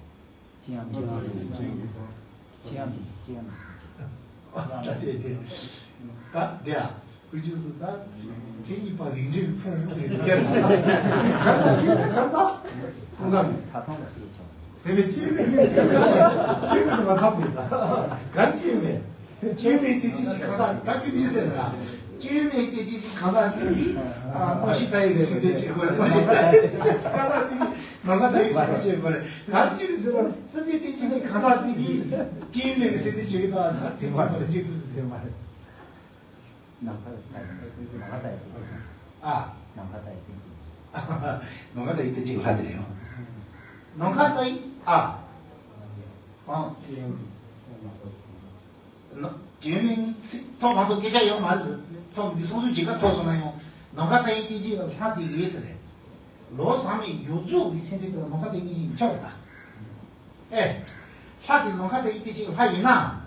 ཅི་ཡང་མི་འདུག་ཅི་ཡང་མི་འདུག་ཅི་ཡང་མི་འདུག་ད་དེ་དེ། ད་དེ་ཨ། ཁོ་ཅི་སུ་ད། མཚན་ཉིད་པ་རིགས་འགྲེ་ཕུང་ཟེར་ཏེ་སྐད་ལ། ག་ས་ཅི་ཡང་ག་ས། ཕུང་ག་མེད། ད་ཐང་ལ་ཤེས་ཆོག་ཟེར་ནས་སྐྱེས་མེད་སྐྱེས་མེད་སྐྱེས་མེད་མ་ཐག་མེད་ད། གར་སྐྱེས་མེད། སྐྱེས་མེད་དེ་ཅི་ཞིག་གང་ཟག་ད་ཀི་ནི་ཟེར་ན། སྐྱེས་མེད་དེ་ཅི་ཞིག་གང་ཟག་དེ་ནི། ཨ། མ་ཤི་ད་ཡི་རེ་སི་དེ་ཅི་གོ་རེ་མ་ཤི་ད་ཡི་གང་ཟག་དེ་ནི། ནམ་མཁའ་ལྟ་བུའི་སེམས་རྟེན་བྱེད་དགོས་རེད། ག་རེ་བྱས་ནས་ཟེར་བ་སེམས་རྟེན་བྱེད་ཀྱི་གང་ཟག་དེ་གིས་སྐྱེས་མེད་ཀྱི་སེམས་རྟེན་བྱེད་ཀྱི་དང་ད་ཚིག་མ་གཏོགས་འཇིག་ཏུ་ཟེར་དེ་མ་རེད། ནམ་མཁའ་ལ་ལྟ་ཡི་ནམ་མཁའ་ལྟ་ཡི་སྟེང་གཅིག་ཨ། ནམ་མཁའ་ལྟ་ཡི་སྟེང་གཅིག་ནམ་མཁའ་ལྟ་ཡི་སྟེང་གཅིག་ལྷ་དེ་རེད་ཡང་། ནམ་མཁའ་ལྟ་ཡི་ཨ། ཨང་། ན། བརྗོད་མིན་ཚིག་ཐོག་མང་ཐོག་སྐད་ཆ་ཡོད་མ་རེད་ཟེར། ཐོག་འདི་སོང་སོང་ཇི་ག་ཐོག་སོང་ན་ཡང་ནམ་མཁའ་ལྟ་ཡི་སྟེང་གཅིག་ལ་ལྷ་དེ་ཡོད་ཟེར་རེད། ལོ་ཟག་མེད་ཡོངས་རྫོགས་ཀྱི་སེམས་ཅན་དེ་ལ་ནམ་མཁའ་ལྟ་ཡི་སྟེང་གཅིག་ཆགས་ཡོད་ད། ཨེ། ལྷ་དེ་ནམ་མཁའ་ལྟ་ཡི་སྟེང་གཅིག་ལྷ་ཡིན་ན།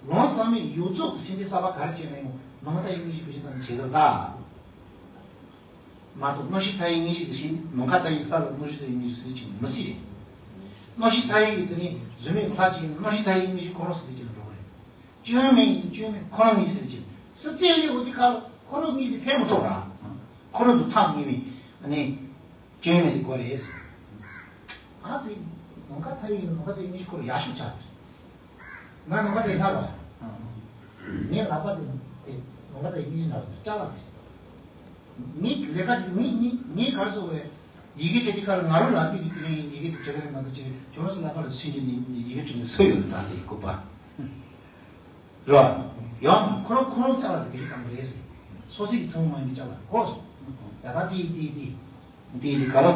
ལོ་ཟག་མེད་ཡོངས་རྫོགས་ཀྱི་སེམས་ཅན་གསར་པ་ག་རེ་བྱས་ན་ཡང་ནམ་མཁའ་ལྟ་ཡི་དངོས་གཞི་བེད་སྤྱོད་བཏང་ནས་བྱེད་རོགས་ད། མ་གཏོགས་རྣོ་ཤེས་མཐའ་ཡས་དངོས་གཞི་དེ་བཞིན་ནམ་མཁའ་ལྟ་ཡི་ལྷ་ལ་རྣོ་ཤེས་མཐའ་ཡས་དངོས་གཞི་ཟེར་གྱི་མི་སྲིད་རེད། རྣོ་ཤེས་མཐའ་ཡས་ཀྱི་དེ་ནི་བཟོད་མེད་ལྷ་ཅིག་ཡིན་རྣོ་ཤེས་མཐའ་ཡས་དངོས་གཞི་ཁོ་རང་ཟེར་གྱི་འགྲོ་གི་རེད། སྐྱོན་མེད་ཡིན་སྐྱོན་མེད་ཁོ་རང་ཡིན་ཟེར་གྱི་སྲིད་རྩེ་ལས་འོ་དེ་ཁ་ལ་ཁོ་རང་གཉིས་དེ་ཕན་མི་ཐོགས་ར། ཁོ་རང་དུ་ཐག་ཉེ་བའི་ནི་སྐྱོན་མེད་དེ་དགོས་རེད་ཟེར། ཨ་ཙི། ནམ་མཁའ་མཐའ་ཡས་ནམ་མཁའ་ལྟ་ཡི་དངོས་གཞི་ཁོ་རང་ཡག་ཤོས་ཆགས་རེད། ང་ནམ་མཁའ་ལྟ་ཡི་ལྷ་ར། ངའི་ལག་པ་དེ་དེ་ནམ་མཁའ་ལྟ་ཡི་དངོས་གཞི་འདྲ་བ་ཅ་ལག་དེ། ངའི་ལས་ཀ་ཅིག་ངའི་ངའི་ངའི་གར་སོང་བས་ཡི་གེ་དེ་དེ་གར་ང་རང་ལག་པའི་གི་དེ་ནས་ཡི་གེ་དེ་དེ་གར་མ་གཏོགས་ཅིག་ཁྱོད་རང་ཚོ་ལག་པ་ལ་སུན་གྱི་ནི་ཡི་གེ་དེ་ནས་སུ་ཡོད་ད་དེ་ལྐུགས་པ། རེད་བ། ཡང་ཁོ་རང་ཁོ་རང་ཅ་ལག་དེ་བེད་སྤྱོད་བཏང་གི་རེད་ཟེར། སོ་སོའི་གི་ཐུན་མོང་མ་ཡིན་པའི་ཅ་ལག་གོ་སོང་། ཡ་ད་དེ་དེ་དེ། དེ་དེ་ག་ལ།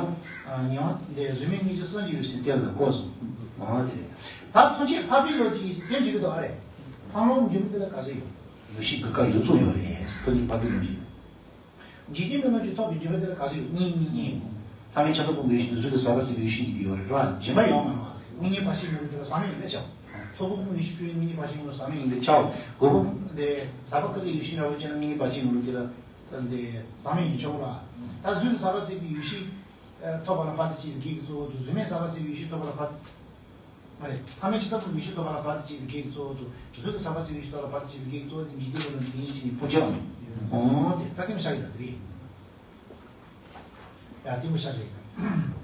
ཉེ་བ་འདི་གཟུགས་མེད་སྙིང་རྗེ་སངས་རྒྱས་འོད་ཟེར་གཏེར་ལ་གོ་སོང་། འོ་དེ་རེད། ད་ཐམས་ཅད་འཕགས་པའི་ལོ་གཅིག་ཡིན་ཞེས་དེ་འཇུག་གི་འདུག་ཨ་རེད། འཕགས་ལམ་འབྱོར་པ་དེ་ལ་ག་ཚོད་ཡོད། ཡོད་ཤེས་གི་ཀ་ཡོད་ཚོད་ཡོད་རེད། ཐོབ་ནི་འཕགས་པའི་ལོ་གཅིག་འཇིག་རྟེན་མི་མངོན་གྱི་ཐོབ་པའི་འབྱོར་པ་དེ་ལ་ག་ཚོད་ཡོད། གཉིས་གཉིས་གཉིས། ཐ་མལ་ཆ་ལུགས་ཀུན་གྱི་ཡོད་ཤེས་དེ་གཟུགས་ཀྱི་ཟག་པ་ཟད་པའི་ཡོད་ཤེས་དེ་གི་ཡོད་རེད་ར། སྦྱིན་པ་ཡོད་མ་རེད་བ། སྙིང་རྗེ་བར་ཆད་མི་འགྲོ་དེ་ལ་ཟག་མེད་ཡིན་པས་ཁྱབ། ཐོབ་པ་ཀུན་ཡོད་ཤེས་སྤྱོད་སྙིང་རྗེ་བར་ཆད་མི་འགྲོ་ཟག་མེད་ཡིན་པས་ཁྱབ། གོ་བ་དེ་ཟག་པ་ཀུན་ཟད་ཡོད་ཤེས་འདྲ་བོ་བྱས་ན་སྙིང་རྗེ་བར་ཆད་མི་འགྲོ་དེ་ལ་དེ་ཟག་མེད་ཡིན་ཆོག་ར། ད་གཟུགས་ཀྱི་ཟག་པ་ཟད་པའི་ཡོད་ཤེས་ཐོབ་པ་ལ་བར་དུ་གཅོད་པའི་གེགས་ཀྱི་གཙོ་བོ་དེ་གཟུགས་མེད་ཟག་པ་ཟད་པའི་ཡོད་ཤེས་ཐོབ་པ་ལ་བར་དུ། མ་རེད། ཐ་མལ་ཇི་ལྟ་བུར་ཡོད་ཤེས་ཐོབ་པ་ལ་བར་དུ་གཅོད་པའི་གེགས་ཀྱི་གཙོ་བོ་དང་གཟུགས་ཀྱི་ཟག་པ་ཟད་པའི་ཡོད་ཤེས་ཐོབ་པ་ལ་བར་དུ་གཅོད་པའི་གེགས་ཀྱི་གཙོ་བོ་དེ་འཇིག་རྟེན་པ་རྣམས་ཀྱི་ཡིན་ཕུང་བྱེད་པ་མེད། འོང་དེ་ད་ལྟད་མོ་ཤར་གྱི་ད་དེ་རེད། ཡ་ལྟད་མོ་ཤར་གྱི་ད།